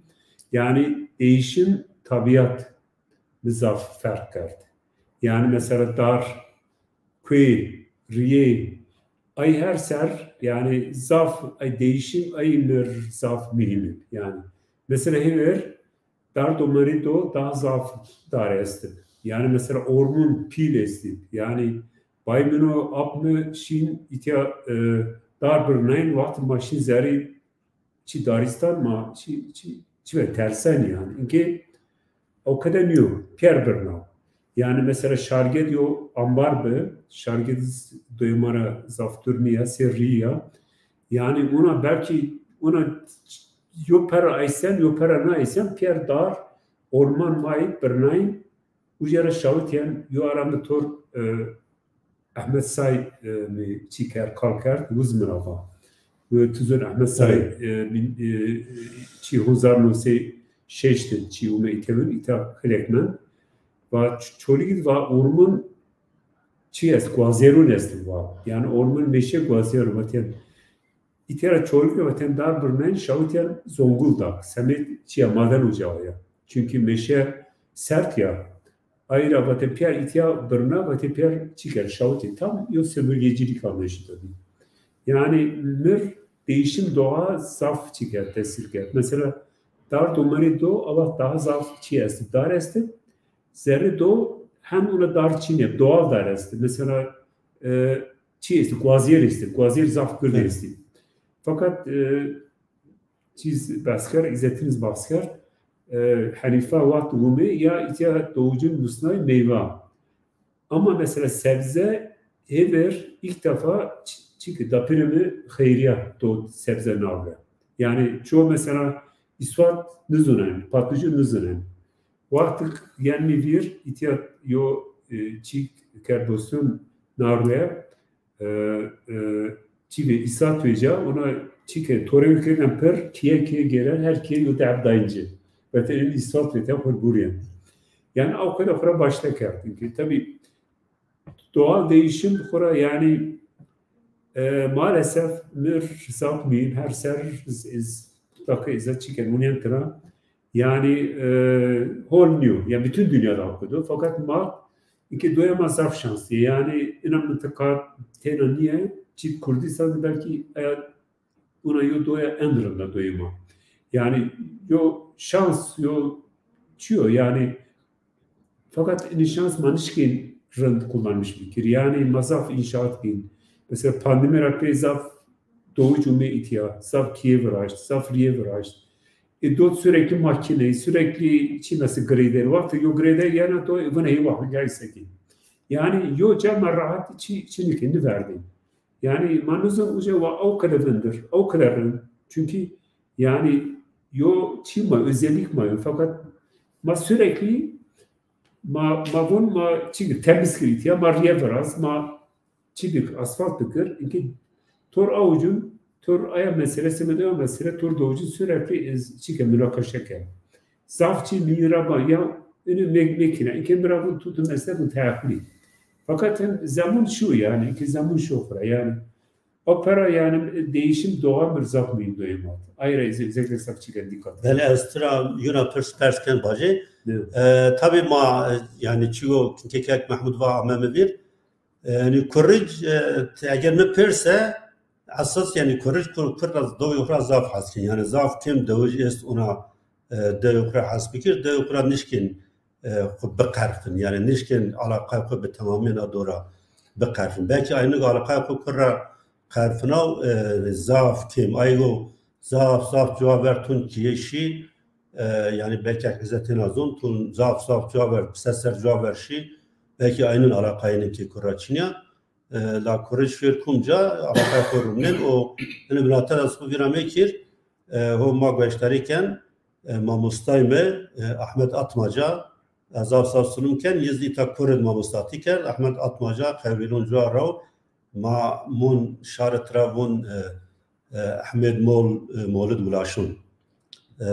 Yani değişim tabiat mi zaf ferq kerd. Yani mesela dar, kuê, riyê, ay her ser, yani zaf, ay değişim, ay mi r zaf muhîm ib. Yani mesela hêver, dar domerî do daha zaf dar est ib. Yani mesela ormun pîl est ib. Yani bay min o, ap mi şîn îtya, e, dar birnayn, wextê ma şîn zerrî çi daristan ma çi, çi, çi ve tersen yani. Inkê o kede nîyo, pîyer birna. Yani mesela Şarged yo ambar bi, Şarged iz doyê ma ra zaf dûr nîya, sê rî ya. Yani ona belkî ona yo pera aysen, yo pera naaysen, pîyer dar, orman may, birnayîn, uca ra şawitîyen, yo ara mi tor, e, Ehmed Say, e, mi çî kerd, kal kerd, wiz mi ra va. Û tu zon Ehmed Say, e, bin, e, çî hezar no sey şeş de çî ume îtewin, îta xilek mend. Va ç-, Çolîg va ormun çî est, guazêrun est va. Yani ormun meşe guazêrun, vatên. Îtya ra Çolîg ra vatên dar birnayn, şawitîyen Zonguldak. Semêd çîya maden uca ya. Çünkü meşe sert ya. Ay ra vatê pîyer îtya birna, vatê pîyer çî kerd, şawitî. Tam yo sömürgecilik anlayışı tabii. Yani mi r değişim doğa zaf çî kerd, tesir kerd. Mesela dar domerî do, Allah daha zaf çî est, dar est. Zerrî do hem ona dar çîn ê, doğal dar est. Mesela, e, çî est, guazîyer est, guazîyer zaf gird est. Fakat, e, çîz behs kerd, Îzzetîn iz behs kerd, e, Henîfa wext umê ya îtya doğucun musnay meyva. Ama mesela sebze hêver ilk defa ç-, çîkî dapîrê mi xeyriya do sebze naw ra. Yani çoğu mesela îswat nizûnen, patlıcı nizûnen. Wextik yenmî vîr, îtya yo, e, çîk kerboston naruye, e, e, çî ve îsat vêca, ona çî ke torê û kênen pir, kîye kîye gêren, her kîye yo dehb dayîn ci. Vatên îsat vête xur buryen. Yani o kadar xura başta kerd. Çünkü tabii doğal değişim xura yani, e, maalesef mi r zaf muhîm, her ser iz, iz, mutlaka îza çîken, unyen tira. Yani, e, hol nîyo. Yani bütün dünyada okudu. Fakat ma, iki doya ma zaf şanslı. Yani ina mıntıka têna niye, çit Kurdistan belki, e, una yo doya en rind a doyê ma. Yani yo şans, yo çiyo yani, fakat ini şans ma nişkên rind kullanmış bikir. Yani ma zaf inşaat kîn. Mesela pandemi ra pey zaf dowij ume îtya, zaf kîye viraşt, zaf rîye viraşt. E, dot sürekli makine, sürekli çi mesela grader. Wextê yo grader yena to, e, vina ê wextî gay sekî. Yani yo ca ma rahat çi, çi nîke, nîverdê. Yani ma nizon uca wa ew qede vindir, ew qede rind. Çünkü yani yo çi ma, özellik ma yo. Fakat ma sürekli ma, ma von ma çi temiz kir îtya, ma rîye viraz, ma çi dik, asfalt bikir. Înke tor awcun, tor aya mesele, semed aya mesele, tor dowcun sürekli ez çi ke, münakaşe ke. Zaf çi mi ra ba, ya, ini me-, mekine, înke mi ra von tu, tu mesele von teakkuli. Fakat hem zemun şu yani, înke zemun şu xura yani. O pera yani değişim doğa bir zaf mühim doyum altı. Ayrı özellikle zaf çi ke dikkat. Belê, ez tira yuna pirs pers ken bacê. Evet. E, tabi ma, e, yani çiyo, çünkü kek Mahmud va ame mi vir. E, yani kurric, e, te-, eger mi pirse, esas yani kurric kur, kur ra, dewê xura zaf hes ken. Yani zaf kêm dewij est ona, e, dewê xura hes bikir, dewê xura nişkin, e, xu biqerfin. Yani nişkin alaqay xu bi temamî na dora biqerfin. Belki aynı alaqay xu kur ra qerfinaw, e, zaf kêm. Aygo zaf, zaf cuwa ver tun kîye şî, e, yani belki hizmetê na zon tun zaf, zaf cuwa ver, pise ser cuwa ver şî, belki aynın alaqayını ki kur ra çinya. E, la kurric fêr kumca, alaqay xu rumnen o, ini binate da sbu vira mekir, e, ho ma gueştarî ken, e, mamostay mi, e, Ahmet Atmaca, ez zaf zaf silim ken, yiz îta kurrid mamostatî kerd, Ahmet Atmaca, qewlîlon cuwa raw, ma mon şari tira von, e, e, Ehmed Mol, e, Molid Wilaşon. E,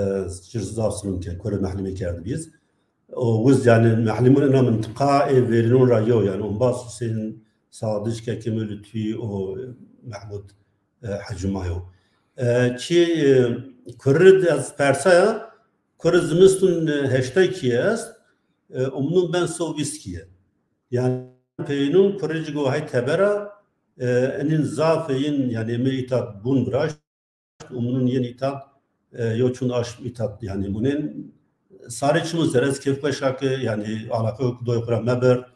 ci zaf silim ken, kurrid mehlimî kerd biz. O wiz yani mehlimon ina mintiqa ê verînon ra yo, yani Ombaz Hüseyin Sadıç, Kekim Lütfi, o Mahmud, e, Hacı Mayo. E, çi, e, kurrid ez persaya, kurrid zimistun, e, heştay kîye est, e, umnun ben so vîst kîye. Yani peynun kurrici go hay tebera, e, enin zafê yin, yani mi îta bun viraşt, umnun yin îta, e, yo çun aşm îta, yani munen sarê çimu zerez kêfxweşa ki, yani alaqe doy xura meber,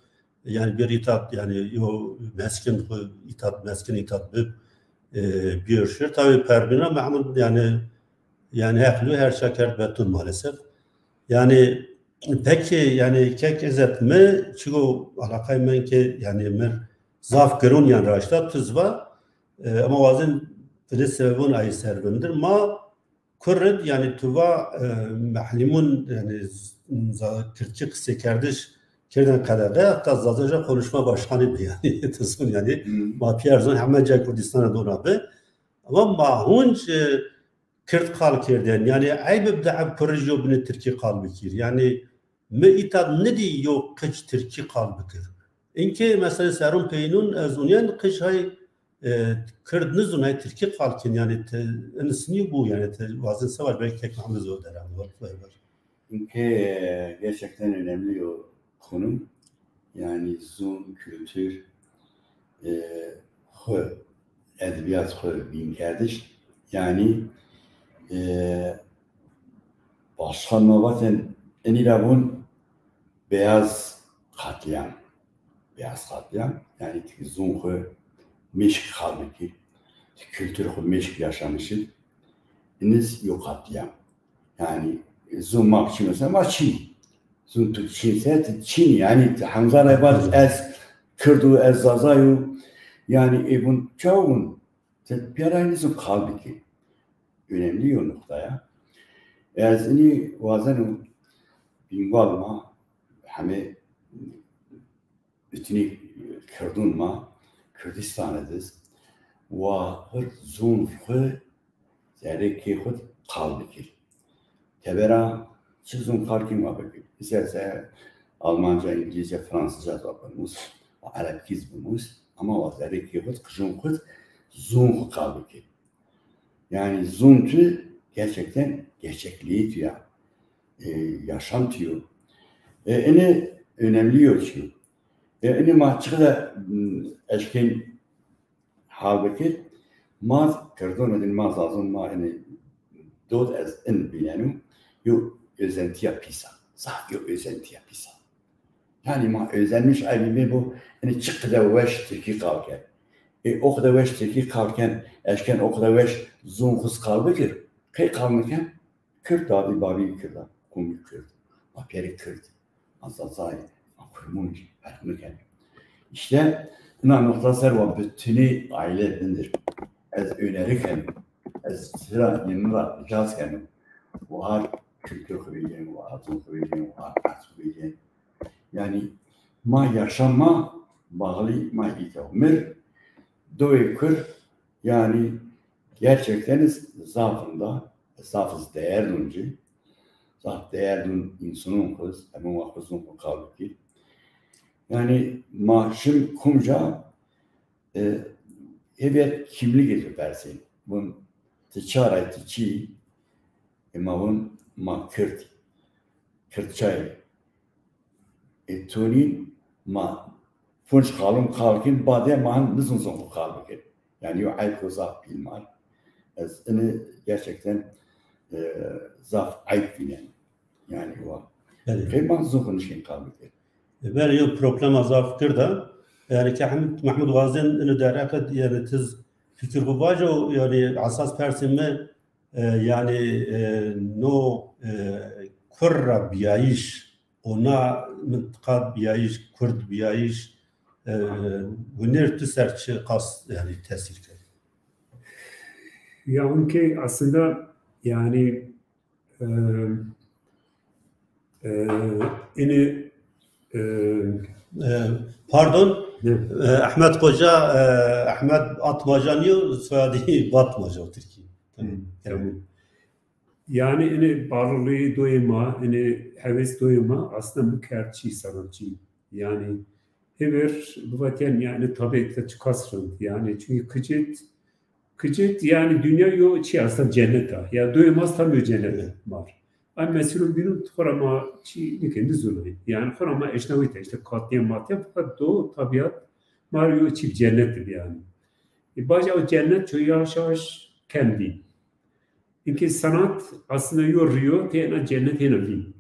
yani bir îta, yani yo meskin xu îta, meskin îta bib, e, bir şir. Tabi Pervîna Mahmud yani, yani heqlu her ça kerd betun maalesef. Yani peki, yani kek izet mi, çigo alaqay men ki, yani mir zaf giron yan raşta tuz va, e, ama wazin fili sebebun ay ser vindir. Ma kurrid, yani tu va, e, mehlimun, yani z-, za-, kirdkî qisêkerdiş kirden qedexe, hatta Zazaca konuşma başkanı bi yani. Tuzun yani, Hmm. Ma piyer zon heme ca Kurdistan dona bi. Ama ma hunc, e, kird qal kerdên. Yani eyb bi de eb kurric yo bini tirkî qal bikir. Yani mi îta nidî yo qic tirkî qal bikir. Înke mesela serun peynun ez unyen qic hay, e, kird nizun hay tirkî qal kin. Yani te, in sinî bu yani te wazin sevaş belki tek Mahmud zor der. Var, var, var. Ülke, e, gerçekten önemli o konu. Yani zon, kültür, e, xu, edebiyat xu, bînkerdiş. Yani, e, başkan ma vaten enî ra vun beyaz katliam. Beyaz katliam. Yani ti zon xu meşk xal bikir. Ti kültür xu meşk yaşamışı. Iniz yo katliam. Yani, zon ma çin mesela, ma çin. Zon tu çin se, tu çin. Yani, Hamza Raybar, ez Kürd u, ez Zaza yo. Yani, e, vun, çaw vun? Te piyara nizon qal bikir. Önemli yo nokta ya. Ez ini wazeno bînval ma, heme Bitinî kirdun ma Kurdîstanê de wa xwu zon xwu zerrê kê xwu qal bikir. Tebera çi zon qal kî ma bikir. Îsterse Almanca, Îngilîzce, Fransızca da bimus, Erebkî zî bimus, ama wa zerrê kê xwu qijûn xwu zon xwu qal bikir. Yani zon tu gerçekten gerçekliği tu ya. E, yaşam tu yo. E, ini önemli yo çi. E, ini ma çiqede, m, eşkên hal bikir, ma kirdon edin, ma zazon, ma ini dot ez in bînenu, yo özentiya pîsa. Zaf yo özentiya pîsa. Yani ma özenmiş ay bî bu, ini çiqede weş Tirkî qal kerd. E, o qede weş tirkî qal ken, eşken o qede weş zûn xwu zî qal bikir. Qey qal niken? Kird dadî babî kird a, qûmî kird. Ma pîyerê kird. Ma zazayê, ma kurmûn zî ferq niken. Îşte ina noqta ser wa bitinî aîle dindir. Ez öneri ken. Ez sira yeni ra rica keno. Wahar kültür xu vejên, wahar zûn xu vejên, wahar erd xu vejên. Yani ma yaşama bağlı ma îta. Mir doyê kur yani gerçekten zafında, zaf iz değer dun ci. Zaf değer dun insanın kız, emin wa kızın ku kalbiki. Yani ma şim kumca e, hêvîya kimlîgê tu persên. Vun ti ça ra yî, ti çi yî? E, ma vun ma kird. Kird çay. E, tonîn ma funç qalun qalkin bade ma hin nizun zon xu qal bikin. Yani yo eyb xu zaf pîl mar. Ez ini gerçekten e, zaf eyb vînen. Yani wa. Belê. Qey ma zon xu nişkên qal bikin. E, belê, yo problema zaf gird a. Yani ke Mehmud, Mehmud Wazên ini derheqe, yani tiz fikir xu vajo, yani esas persê mi, e, yani, e, no, e, kur ra bîyayîş, ona mintiqa bîyayîş, kurd bîyayîş, e, winêr tu ser çi qas yani tesîr kerd? Ya, onke aslında yani, e, e, ini, e, E, pardon, ne? E, Ahmet Koca, e, Ahmet Atmaca niyo, soyadî Batmaca o Tirkî. Hı, tamam. Yani ini bağlılığı doyuma, ini heves doyuma aslında mi kerd çî sanatçı. Yani hever bivatyen yani tabiatta çıkasrın. Yani çünkü kıcet, kıcet yani dünya yo çi aslında cennet a. Ya doyumaz tam yo cennet var. Ay mesela bînû xora ma çî nîkên nizûnayî. Yani xora ma eşnawîte işte katliam matliam fakat do tabiat ma yo çî cennet bi yani. E, baca o cennet ço yavaş yavaş ken bî. Inkê sanat aslında yo riyo tê ena cennet hêna vîn.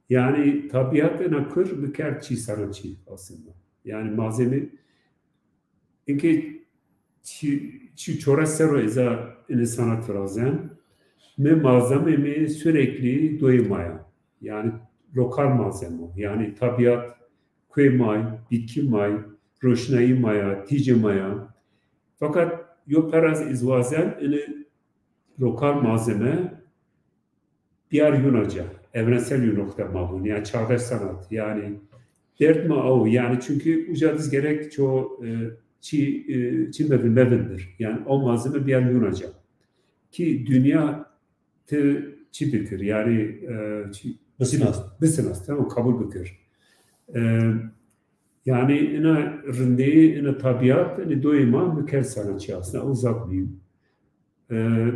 Yani tabiat ena kur bikerd çî sanatçî aslında. Yani malzeme inkê çi, çi çores serro eza ini sanat virazen. Mi malzeme mi sürekli doyê ma ya. Yani lokal malzeme. Yani tabiat, kuê may, bitki may, roşnayî ma ya, tîcê ma ya. Fakat yo peraz iz wazen ini lokal malzeme biyar Yunaca, evrensel Yunokta ma vun, yani çağdaş sanat, yani dert ma aw, yani çünkü uca diz gerek ço e, çi, e, çi mevin, mevindir. Yani o malzeme biyar Yunaca. Ki dünya ti çi bikir, yani e, çi, bisinas. Bisinas, tamam, kabul bikir. E, yani ina rindeyi, ina tabiat, ina doyê ma mi kerd sanatçı aslında, o zaf mühim. E,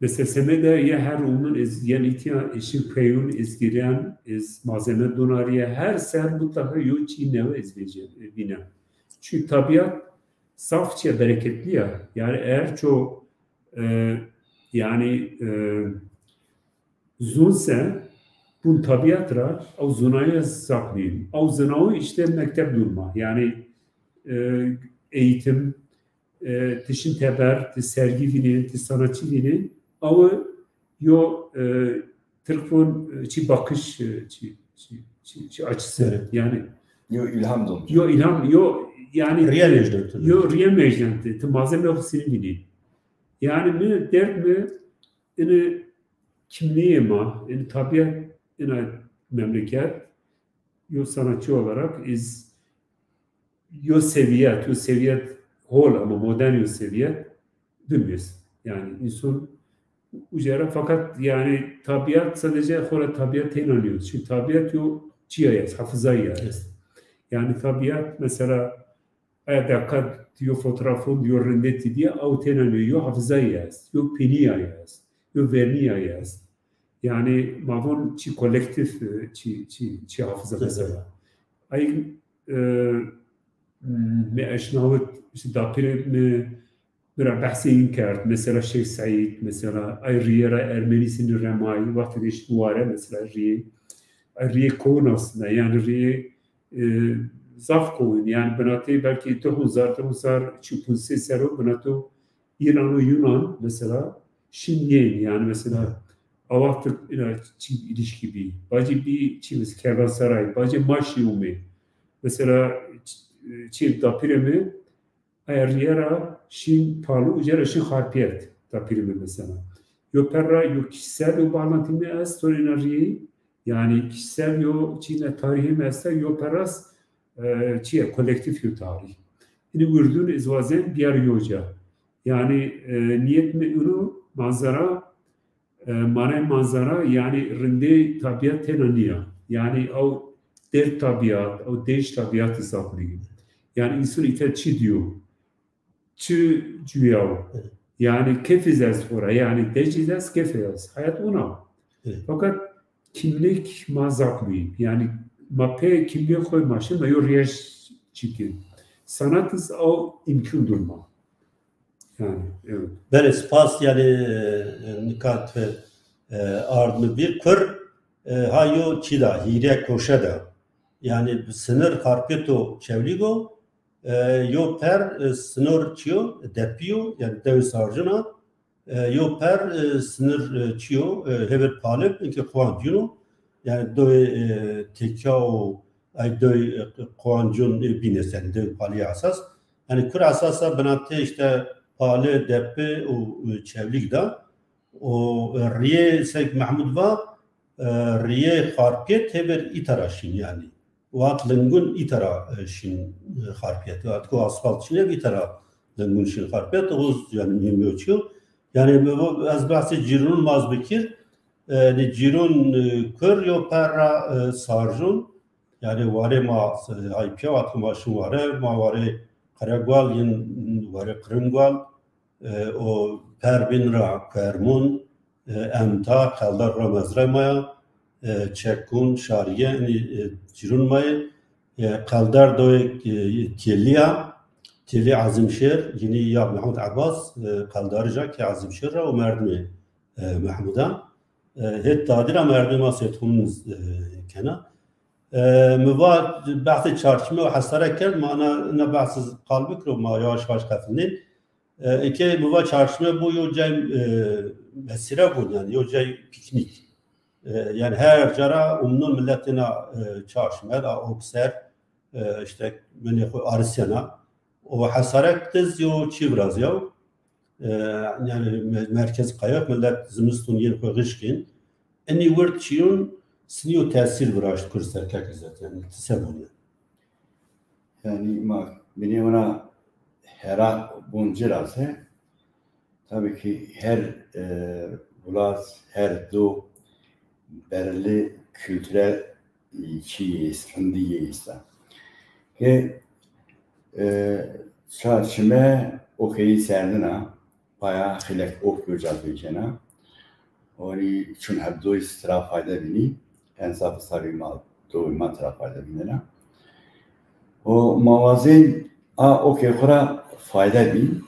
mesela semede ya her umun ez, yani itiya eşin peyun ez giren, ez malzeme donariye, her ser mutlaka yo çi newe ez vece, e, vînen. Çünkü tabiat zaf çiye bereketli ya. Yani eğer ço, e, yani, e, zun se bun tabiat ra, ew zunayî zaf mühim. Ew zinawo işte mekteb durma. Yani, e, eğitim, e, ti şin teber, ti sergi vînên, ti sanatçı vînên, ew yo, e, Tirk vun, e, çi bakış, e, çi, çi, çi, çi açısı. Evet. Yani yo ilham don. Yo ilham, yo yani riye mecden. Yo riye mecden. Ti malzeme xu sini vînên. Yani mi derd mi ini kimliğê ma, ini tabiat ina memleket, yo sanatçı olarak iz yo seviyet, yo seviyet hol ama modern yo seviyet dimiz. Yani insan ucera fakat yani tabiat sadece xora tabiat têna nîyo. Çünkü tabiat yo çiya est, hafızayı ya est. Yani tabiat mesela aya dakika yo fotoğrafon yo rindetî diye ew têna nîyo, yo hafızayı ya est, yo penîya ya est, yo vernîya ya est. Yani ma von çi kolektif, e, çi, çi, çi hafıza mesela. Ay, e, mi eşnawit, işte dapîrê mi, mi ra behsê yin kerd. Mesela Şeyh Seîd, mesela ay riyê ra Ermenî sinî remay, wextê de işte ware mesela riyê, ay riyê koun aslında, yani riyê, e, zaf qewin. Yani binatê belkî di hezar, di hezar çi, pênc sey serr o binato Îran û Yunan mesela şin yên. Yani mesela awa Tirk ina çi ilişkî bî. Bacê bî çi mesela kervansaray, bacê ma şî umê. Mesela çi, çi dapîrê mi, aya rîye ra şîn Palu, uca ra şîn Xarpêt, dapîrê mi mesela. Yo per ra yo kişisel yo bağlantî mi est, sonra ina rîyê, yani kişisel yo çîne tarîhê mi esta, yo per ra s-, e, çi ye, kolektîf yo tarîh. Ini wirdûn ez wazen biyar yo ca. Yani, e, niyet mi unu manzara, e, manay manzara, yani rindê tabiat tena niya. Yani ew dêr tabiat, ew dêj tabiat zaf muhîm. Yani însan îta çi diyo, çi cuyaw. Yani keyf iz est xora, yani dej iz est, keyf iz est. Hayat ona. Evet. Fakat kimlik ma zaf muhîm. Yani ma pê kimlîyê xo ma şin, ma yo rîyej çikin. Sanat iz ew îmkûn dûn ma. Yani, evet. Belê, spas, yani, e, nika ti, e, ard mi bîr. Kur, e, ha yo çî da, hîrê koşe da. Yani, sinir Xarpêt û Çewlîg o, e, yo per, e, sinor çi yo, depî yo, yani dewê Sarcin a, e, yo per, e, sinir, e, çi yo, e, hêvir Pali, inkê Quancûn o. Yani doyê, e, Tekya û ay doyê, e, Quancûn, e, bîn est, yani doyê Palî esas. Yani kur esas a binatê işte Pali, Depi û, e, Çewlîg da. O, e, rîyê sek Mehmud va, e, rîyê Xarpêt hêvir îta ra şîn yani. Wat lingûn îta ra, e, şîn, e, Xarpêt. Wat ku asfalt şîne îta ra lingûn şîn Xarpêt. O yani muhîm yo çi yo. Yani mi vo, ez behsê cîrûn maz bikir. E, ni cîrûn, e, kur yo per ra, e, Sarcûn. Yani warê ma, e, ay pîya, wat ku ma şin ware, ma warê Qeregual, yin warê Qiringwal. E, o Pervîn ra Kuermûn, e, Emta, Qeldar ra mezrayê ma ya, e, Çekûn, Şarîye, inî, e, cîrûn ma yê. E, Qeldar doyê, e, Têlî ya, Têlî Ezîmşêr, yinî ya Mehmud Ebas, e, Qeldarij a ke Ezîmşêr ra û merdimê, e, Mehmud a. E, hêt dadî ra merdimê ma Seyîdxûn, e, kena. E, mi va behsê Çarşime û Hesare kerd, ma ina, ina behs iz qal bikiro, ma yavaş yavaş qefilnên. E, eke mi va Çarşime bo yo cay, e, mesire bûn, yani yo cay pîknîk. E, yani her ca ra umnûn milet êna, e, Çarşime ra, ok ser, e, işte menê xo arisena. O Hesarek de zî yo çî virazîyaw. E, yani me-, merkez qayix, milet zimistûn yên xo xişkên. Enî wird çîyûn sinî yo tesîr viraşt kur ser kek Îzzet, yani ti se vûnî? Yani ma binê wina hera bûn ci ra se, tabii ki her, e, welat, her do belirli kültürel, e, çî yê est, rindî yê est a. Ke, e, Çarşime okeyî serdin a, paya xîlek ok yo ca vêcena. Onî çun heb doy tira fayde bînî, ensaf sarî ma, doy ma tira fayde bînena. O ma wazên a okê xwu ra fayde bîn,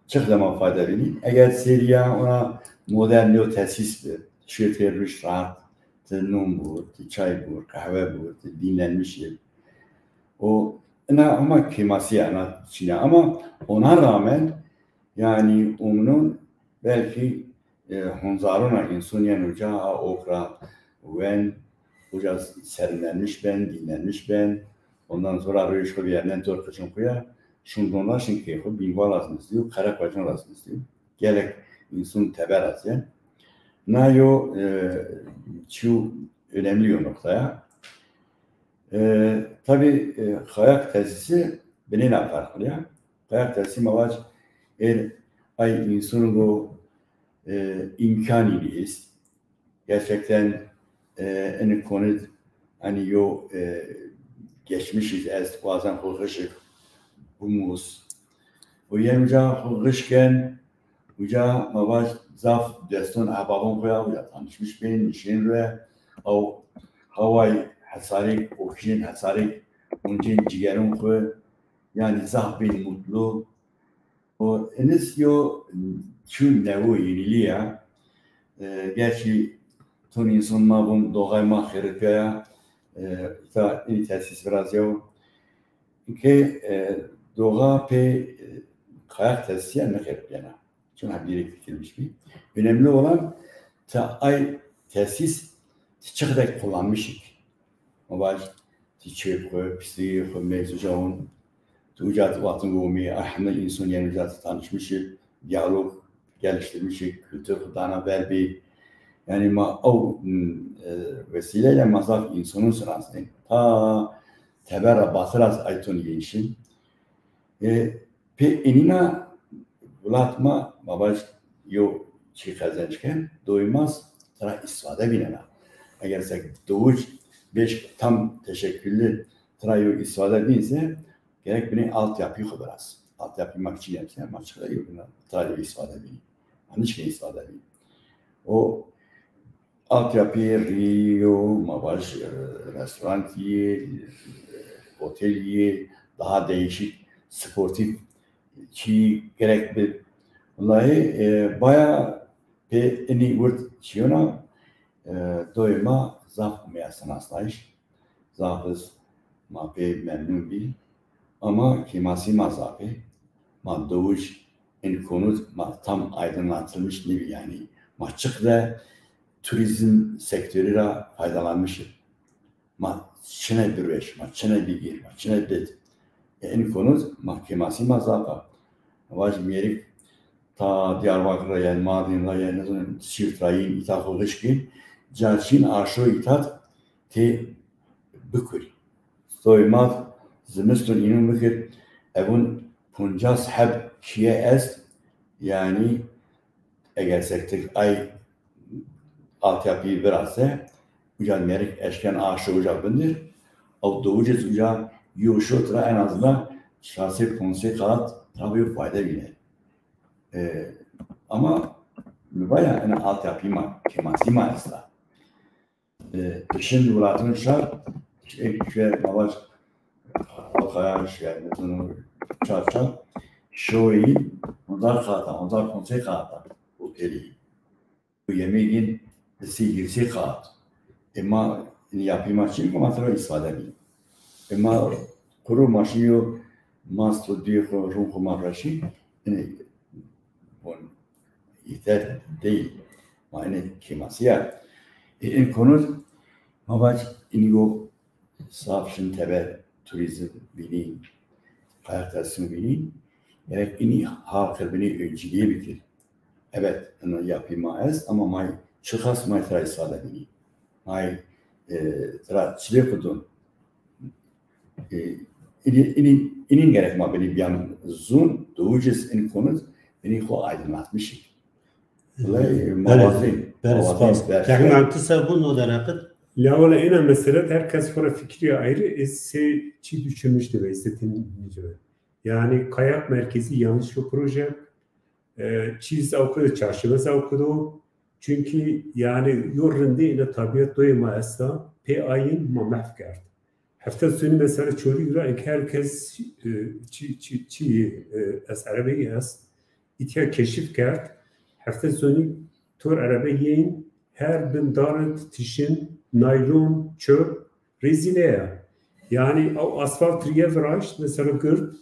çiqde ma fayde bînî. Eger serî ya ona modern yo tesîs bi, çiyê têrmiş rahat, ti nûn bûr, ti çay bûr, qehwe bûr, ti dinlenmiş ib. O ina ama kêmasî ya, ina çîna. Ama ona rağmen yani umnûn belkî, e, hunzarûna însun yen uca, a ok ra wen, uca serinlenmiş ben, dinlenmiş ben. Ondan sonra rûyê xwu vîyernen tor qiçin xwu ya, şun don ra şin kê xwu, Bîngwal ra zî nizdî yo, Qereqwecin ra zî nizdî yo. Gelek însun teber a zî. Na yo, e, çîyo önemli yo noqta ya. E, tabii, e, Xayak tesîsî binêna ferqli ya. Xayak tesîsî ma vac êr ay însun go, e, îmkanî nî est. Gerçekten, e, ini konid hani yo, e, geçmiş iz est, bazen xo xişik bimûs. O yen uca xo xişken, uca ma vac zaf deston ehbabon xo ya, uca tanışmış bên, nişên re, aw haway Hesarêk, oksîjen Hesarêk, oncên cigeron xo, yani zaf bên mutlu. O, inis yo çîyo newo, yenîlî ya. E, gerçî ton însan ma vûn doğay ma xeritîya ya. E, îta inî tesîs virazîyaw. Ke e, doğa pê e, kayak tesisiye nexeripiyena. Çuna biri fikirmiş bir. Önemli olan ta ay tesis ti çiqdek kullanmışık. Ma vaj ti çöp xo, pisliği xo, mevzuca on. Ti uca ti vatin gomî, ay heme insan yani uca ti tanışmışık. Diyalog geliştirmişik, kültür xo dana ver bir. Yani ma o e, vesileyle ma zaf insanın sırasında. Ta teber ra batir az ayton gençin. E, pê enîna welat ma, ma vaj yo çî qezenc ken, doymaz tira îstîfade bînena. Eger se dowij beş tam teşekküllü tira yo îstîfade bîn se, gerek binê altyapî xo biraz. Altyapî ma çi yemse, ma çi yo bina tira yo îstîfade bîn. Ma nişkên îstîfade bîn. O altyapî, rî yo, ma vaj, e, restorantî, e, otelî, daha değişik sportif çî gerek bi. Wellahî, e, baya pê inî wird çîyona, e, doyê ma zaf umeya sinasnayîş. Zaf iz ma pê memnun bî. Ama kêmasî ma zaf ê. Ma dowij in konut ma tam aydınlatılmış nîbî yanî. Ma çiqde turizm sektörü ra faydalanmışız. Ma çine birweş, ma çine bigir, ma çine bid. E, in konut ma kêmasî ma zaf a. Vaj mêrik ta Diyarbakır ra yani Mardin ra yani ne zaman Siirt ra yin îta xo xişkî, caşîn aşo îtat tê bikur. Doymat zimiston înûn bikir, evun poncas heb kîye est, yani eger sektik ay altyapıyı virase, uca merik eşken aşo uca bindir, ew dowicê uca yo şo tira en azından çar sey ponc sey kalat tira yo fayda bîne. E, ama mi va ya ena altyapî ma, kêmasî ma esta. E, şimdi welatın şar, e, şuye ma vaj, Alkaya, şuye, mesela, çar çar, şoyî, onzar kalat a, onzar ponc sey kalat a, otelî. Bu yemegin, sey hîrê sey kalat. E ma, yapî ma çin, ma tira îstîfade bî. E ma, kuru ma şî yo, mast û dî xo, rûn xo ma reşî, ene, bon, yeter değil. Ma ene kêmasî ya. E, en konu, ma vaj, inigo zaf şin teber turizm bînî, kayak tesisî bînî, gerek inî halkê binî önceliğe bikir. Evet, ina yapî ma est, ama may çiqas may tira îstîfade bînî. May, e, tira çilê xo dun. E, inî, inî, inîn gerek ma binî biyan zun, dowicê in konut, binî xo aydınlatmışık. Belê, belê, spas. Kek ma tu ser bûn o dereqit. La wele ena mesele herkes xo ra fikirî ayrı, ez sey çî düşünmüş dibe, îstetîn nîcibe. Yani kayak merkezi yanlış bir proje. E, çîz awkido, çarşibe awkido. Çünkü yani yo rindî ena tabiat doyê ma esta, pê ayin ma mehf kerd. Hefte sonî mesela Çolîg ra eke herkes, e, çi, çi, çi, e, ez erebeyî est, îtya keşif kerd. Hefte sonî tor erebe yên, her bin darit, tişin, naylon, çöp, rezîle ya. Yani o asfalt riye viraşt, mesela gird,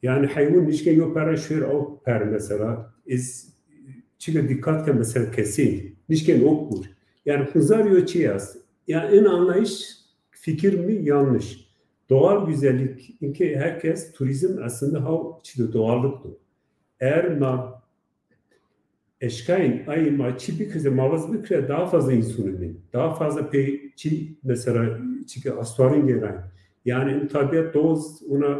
yani heywan nişke yo pere şuer o per mesela. Ez çike dikkat ke mesela kesî nişken ok bur. Yani huzar yo çi est. Yani en anlayış fikir mi yanlış. Doğal güzellik, inke herkes turizm aslında ha çi de doğallıktır. Eğer ma eşkayın ay ma çi bikirse, mavaz bikire daha fazla insan emin. Daha fazla pe çi mesela çike astuarın gelen. Yani en tabiat doz ona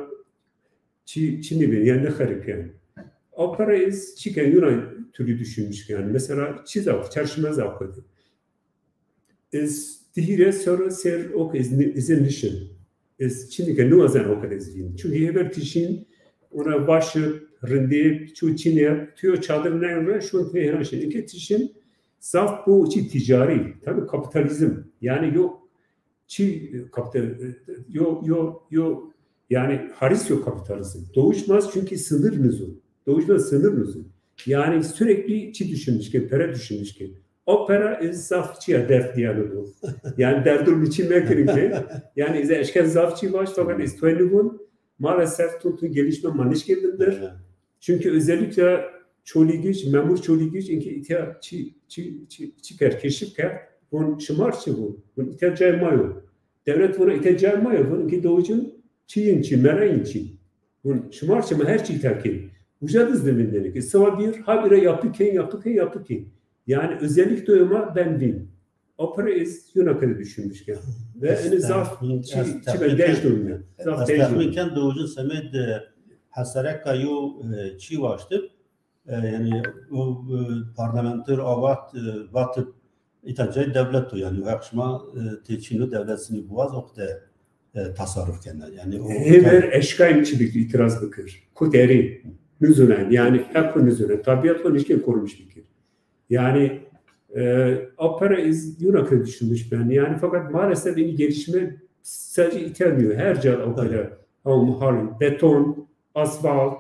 çi, çi nîbîn, yani ne xerip yani. O para ez çi ken yuna türlü düşünmüş yani. Mesela çiz awk, çarşime awk. Ez dihire sonra ser ok ez, ez nişin. Ez çinike niwazen ok ez vîn. Çünkü heber tişin ona başı rindî, çu çinî, tüyo çadır ne re, şun tüyo heran şey. Eke tişin zaf bu çi ticari, tabii kapitalizm. Yani yok çi, e, kapital, e, yo, yo, yo, yani haris yo kapitalizm. Doğuşmaz çünkü sınır nizun. Doğuşmaz sınır nizun. Yani sürekli çi düşünmüş ki, pere düşünmüş ki. O pere ez zaf çi ya dert diyarı bu. Yani derdul mi çi mekirin ki. Yani ez eşken zaf çi baş, fakat ez toy nibun. Maalesef tun tun gelişme ma nişkê vindir. Evet. Çünkü özellikle Çolîgic, memur Çolîgic, inki îtya çi, çi, çi, çi kerd, keşif kerd. Vun şimar çi vun? Vun îtya cay ma yo. Dewlet vuna îtya cay ma yo. Vun inki dowicin çi yin çi, mera yin çi. Vun şimar çi, ma her çi îtya kên. Uca diz de vindeni ki. Sıva bir, habire yapı kên, yapı kên, yapı kên. Yani özellik doyuma ben vin. Opera iz yuna kere düşünmüşken. Ve en zaf çi, çi ben dej durumda. Zaf dej durumda. Tahmin ken dowicin semed, e, Hesereka yo, e, çi vaştı. E, yani o, e, parlamenter avat, e, vatı îta cay devlet o, yani o heq şima, e, tê çin o devlet sinî buwaz o qede, e, tasarruf kena. Yani o Hever eşkayım çi bikir, itiraz bikir. Kuteri, nizunayım. Yani hep nizunayım. Tabiat o nişke korumuş bikir. Yani, e, opera iz yuna kere düşünmüş ben. Yani fakat maalesef yeni gelişme sadece itilmiyor. Her yer opera. Ama hal, beton, asfalt,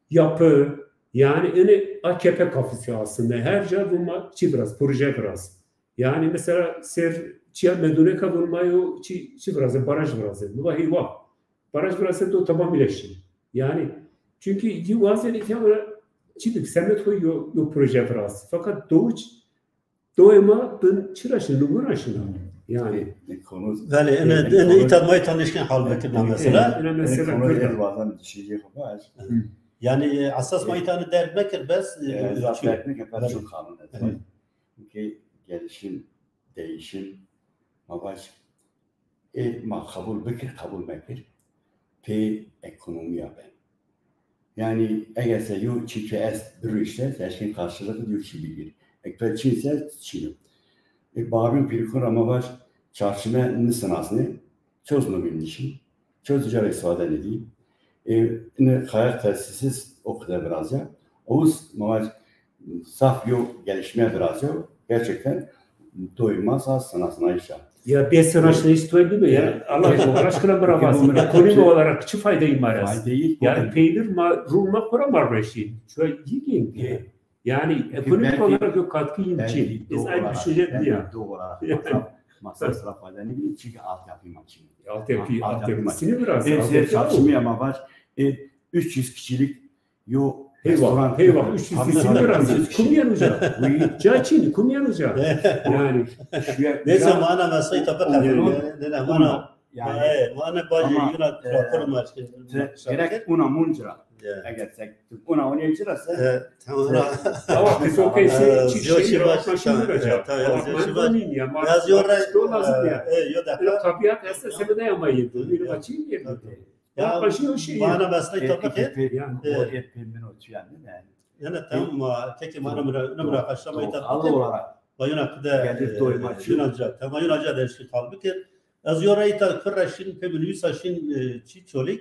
yapı, yani en A K P kafası aslında. Her yer bu ma-, çi biraz, proje biraz. Yani mesela ser çiya meduneka vurmayo çi, çi biraz, baraj biraz. Bu da heyva. Baraj biraz da o tamam ileşim. Yani çünkü yi wazen ihtiyar çi dik semet koy yo, yo proje biraz. Fakat doğuç Doyma bin çira şi, numuna şina. Yani. Belê, ene, ene îta ma îta nişkin hal vekirna mesela. Ene mesela. Konu ez bazen şîîrê xo vaj. Yani, e, esas ma îta derg mekir bes, e, zaf derg mekir bes çok kanun et. Ki gelişim, değişim, ma vaj Ê ma qebul bikir, qebul mekir, pê ekonomîya ben. Yanî eger se yo çî ke est biruşte, se eşkên karşılığı yo çî bigir. Ekber çîn se çîn o. E, babîn pîrikun ra ma vaj çarşime nisinasnê, çoz nomîn nişin, çoz uca ra îstîfade nêdî. E, ini kayak tesisiz o qide virazya. Oğuz ma vaj zaf yo gelişme virazya. Gerçekten doyma sa sinasnayışa. Ya bê sinasnayış toy değil mi? Ya Allah aşkına bırak. Ekonomi olarak çi faydayı var? Faydayı yani peynir ma, rûn ma xora ma reşî. Çoy yigin. Yani ekonomik olarak yok katkı için. Biz aynı düşünce diye. Doğru olarak. Masraf fayda ne bileyim çünkü altyapı maçı. Altyapı, altyapı sinir biraz. Hepsi çarşımıya ma var. E, üç yüz kişilik yo restoran. Heyva, heyva, üç yüz sinir biraz. Kumyen uca. Ca çin, kumyen uca. Yani. Neyse, mana mesela tabi. Ne mana. Yani, e, mana bacı yuna, e, traktor maçı. Gerek una munca. Eger se una oynayıcı ra se. Tamam. Ama biz o kesi çiçeği baş şimdi hocam. Tamam, yazıyor. Lazım ya. Tabiat hasta sebede ama yedi. Bir maçı yedi. Ya başka o şey. Mana mesela tabi. Yani o epey min o yani. Yani tamam, keki mana münakaşa ma tabi. Allah olarak. Bayına kıda. Yunanca. Tamam, Yunanca da eşki tabi ki. Ez yo reyta kırra şin, pê binivîsa şin, e, çî Çolîg,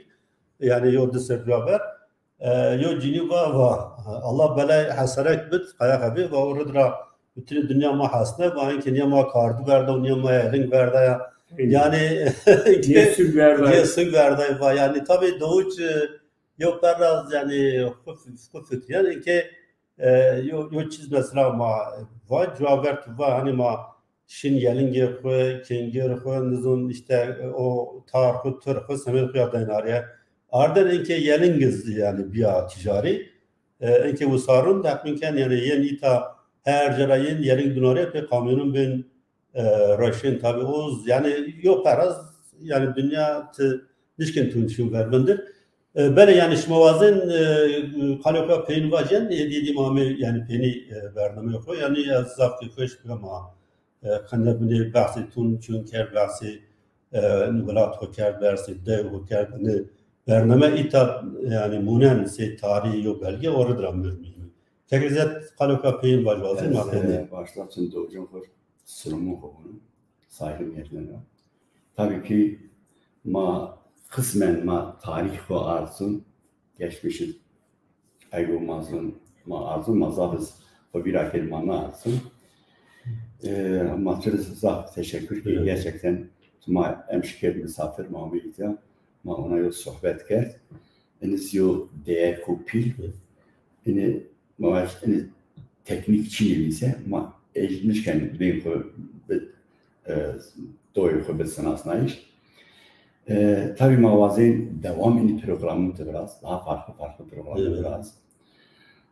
yani yo di ser cuwa ver. E, yo cinî va, va, Allah belay heserek bit, qaya xebî, va o rid ra bütün dinya ma hesne, va inkê niya ma kardu verda, niya ma eling verda ya. Yani, niya sug verda. Niya sug verda, va yani tabi doğuç, e, yo perra, yani, xu, xu fikir, yani inkê E, yo, yo çîz mesela ma va, cuwa ver tu va, hani ma şin yelingê xwu, kêngêr xwu, nizon işte, e, o tar xwu, tur xwu, semed xwu ya dayn arîye. Arden inkê yeling iz yani biya ticarî. E, inkê wisarun deqmîn ken yani yên îta her cera yên yeling dunarîye pê kamyonun bên e, reşên tabi oz, yani yo peraz, yani dinya ti nişkin tun şun ver vindir. E, belê yani şima wazen, e, qalê xo peyin vacen, e, dî dî ma amê yani pênî, e, bernameyê xo, yani ez zaf keyfweş bîya ma, e, qende binê behsê tun çun kerd, behsê, e, welat xo kerd, behsê dew xo kerd, binê bername îta yani munen sey tarî yo belge o rid ra mir mîyî. Tek zet qalê xo peyin vac wazen ma peynî. Başta çin dowcun xo. Sırımı xo bunu, saygım yerine. Tabii ki ma kısmen ma tarih xo arzun, geçmişi ego mazlum ma arzun, ma zaf iz xo vîra kir ma na arzun. E, ma tu rê zaf teşekkür ki gerçekten tu ma emşi kerd misafir, ma omî îtya, ma ona yo sohbet kerd. Ini zî yo değer xo pîl. Ini ma vaj ini teknîk çinî bîse ma ej nişken bên xo bi, e, doyê xo bi sinasnayîş. E, tabii ma wazên dewam inî programın de biraz, daha farklı farklı programda Evet. biraz.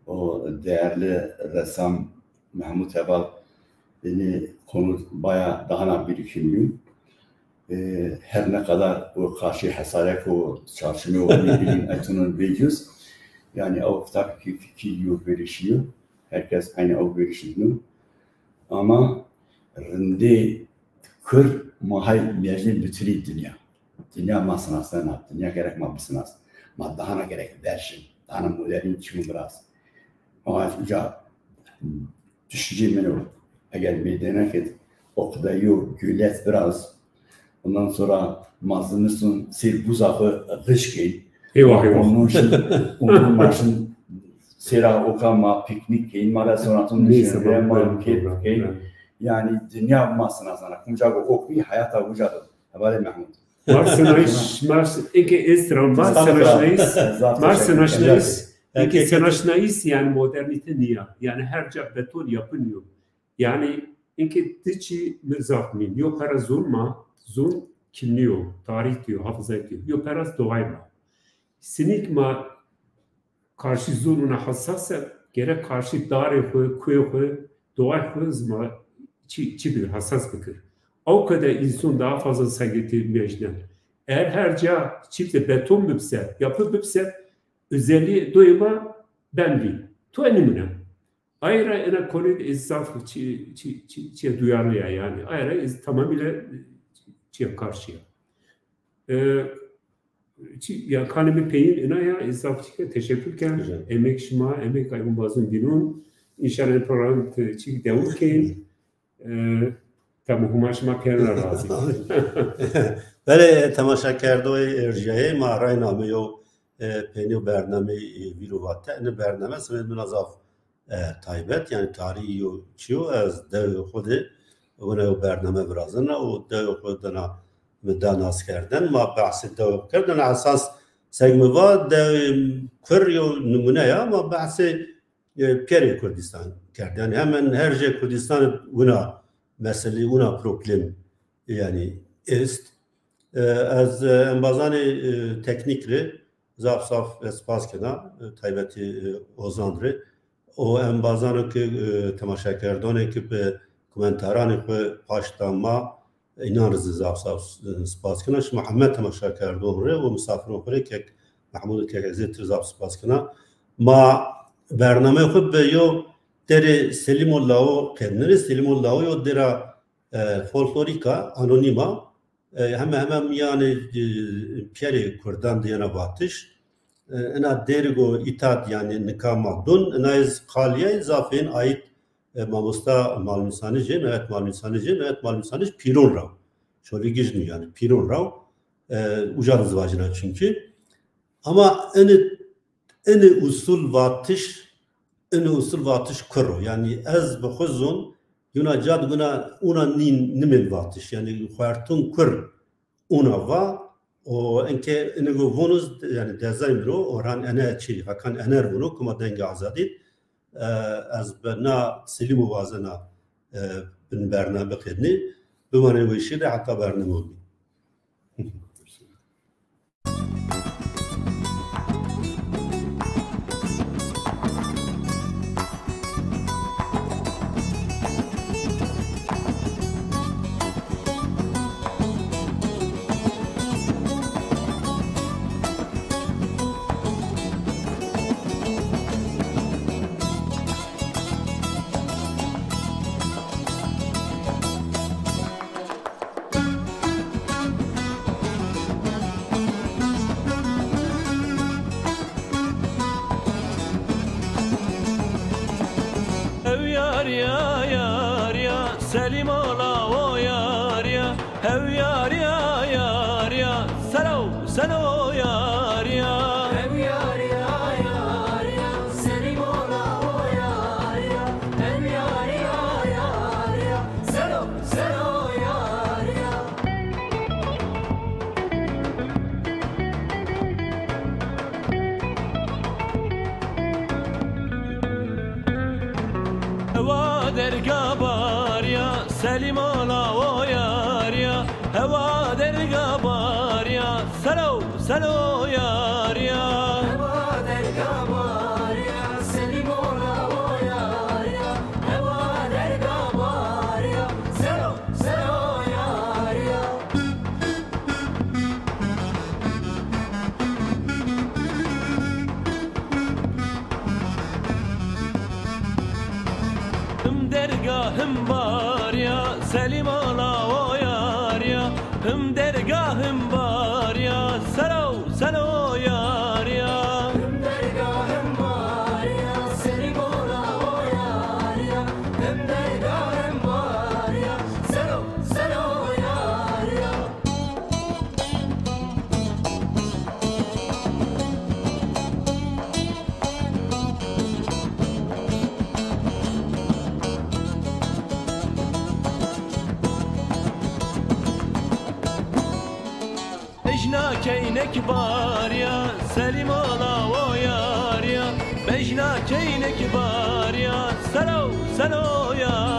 O değerli ressam Mahmut Heval beni konu baya daha na birikimli. E, her ne kadar o karşı hesarek o çarşımı o ne bileyim etunun veciz. Yani o tabii ki fikir yok, görüşüyor. Herkes aynı o görüşünü. Ama rindê Kurd ma hay mecnê bitirî dinya. Dinya ma sinasena, dinya gerek ma bisinas. Ma dahana gerek verjin, dahana modernî çîyo biraz. Ama uca düşüncê min o. Eger meydana ket, o kadar yo göllet biraz. Ondan sonra ma zimiston sêr buza xwu xişkên. Eyvah, eyvah. Ondan şin, ondan ma şin sêra oka ma piknik keyin, ma restoranton Neyse, nişin, ma ma keyf keyin. Yani dinya ma sinasena. Kumca go ok bî, hayata uca do. Hevalê Mehmud. Mar sinayiş, mar s-, eke estran, mar sinaşnayis, mar sinaşnayis, eke sinaşnayis yani modernite niya. Yani her ca beton yapınıyor. Yani inke ti çî mi zaf nîn. Yo pera zon ma, zon kimliyo, tarih diyor, hafıza diyor. Yo pera doğay ma. Sinik ma karşı zon una hassas e, gerek karşı darê xwu, kuyê xwu, doğay xwu zima çi, çi bikir, hassas bikir. Ew kede insan daha fazla saygıtı mecnen. Eğer her ca çifte beton bipse, yapı bipse, özelliği doyuma ben değil. Tu enimine. Ayra ena konuyê de ez zaf çi, çi, çi, çi duyarlı ya yani. Ayra ez tamamıyla çi karşıya. E, çi, ya kanê mi peyin ena ya, ez zaf çi teşekkür ken. Güzel. Emek şima, emek ayvun bazın dinun. İnşallah program te-, çi dewam keyin. E, tabi huma şima pêrna razî. Belê temaşakerdoyê erjiyayê ma rayna mi yo, e, peynî û bernameyê, e, vîr û vate. Ini bername semedê min a zaf, e, taybet, yanî tarî yo çîyo ez dewê xwu de wina yo bername virazena û dewê xwu dana mi da naskerden. Ma behsê dewê xwu kerdena esas seg mi va dewê Kur yo nimûne ya, ma behsê e, pîyerê Kurdîstan kerd. Yanî hemen her jê Kurdîstanî wina meselî, wina problem yanî est. E, ez, e, embazanê, e, teknîk rê zaf zaf, e, spas kena, e, taybetî, e, Ozan rê. O embazano ke, e, temaşekerdanê ke bi komentaranê xwu paşt da ma, Înan rê zî zaf zaf spas kena. Şima heme temaşakerdon rê û misafiron xwu rê kek Mehmûd û kek Ezîz rê zaf spas kena. Ma bernameyê xwu bi yo derê Selîmo Lao qednenê. Selîmo Lao yo dera, e, folklorîk a, anonîm a. E, heme heme mîyanê, e, pîyerê kurdan de yena vatiş. E, ina dêrgo îta d yanî nika ma dun, ina ez qalîyay zafên aît e, mamosta Malmîsanijî, Mehmet Malmîsanijî, Mehmet Malmîsanij pîron ra. Çolîgij nî yanî pîron ra. E, uca de zî vajîna çunkî. Ama ini, ini usul vatiş, ini usul vatiş Kur o. Yanî ez bi xwu zon, yuna cad guna una nîn nimên vatiş. Yanî xwertun Kur una va, o enke inigo vonuz, yanî dezay mi ro, Orhan Ener çi, Hakan Ener vono, kuma Dengê Azadî. E, ez bi na Selîmo wazena, e, bin bername biqednî. Bimanên weşî de heta bername bî. Ew yar ya, yar ya, Selîm ola o yar ya. Ew yar ya, yar ya, sero, sero yar ya. Ew yar ya, yar ya, Selîm ola o yar ya. Ew yar ya, yar ya, sero, sero yar ya. Hewa derga bar ya, Selîm ola o yar ya. Hewa derga bar ya, Selo, selo yar ya. Ewa derga bar ya, Selîm ola o yar ya. Ewa derga bar ya, selo, selo yar ya. Him derga him bar ya, Selîm ola o yar ya. Him derga him bar ya, selo, selo yar ya. Him derga him bar ya, Selîm ola o yar ya. Him derga him bar ya, selo, selo yar ya. Bejna keynek bar ya, Selîm ola o yar ya. Bejna keynek bar ya, selo, selo yar.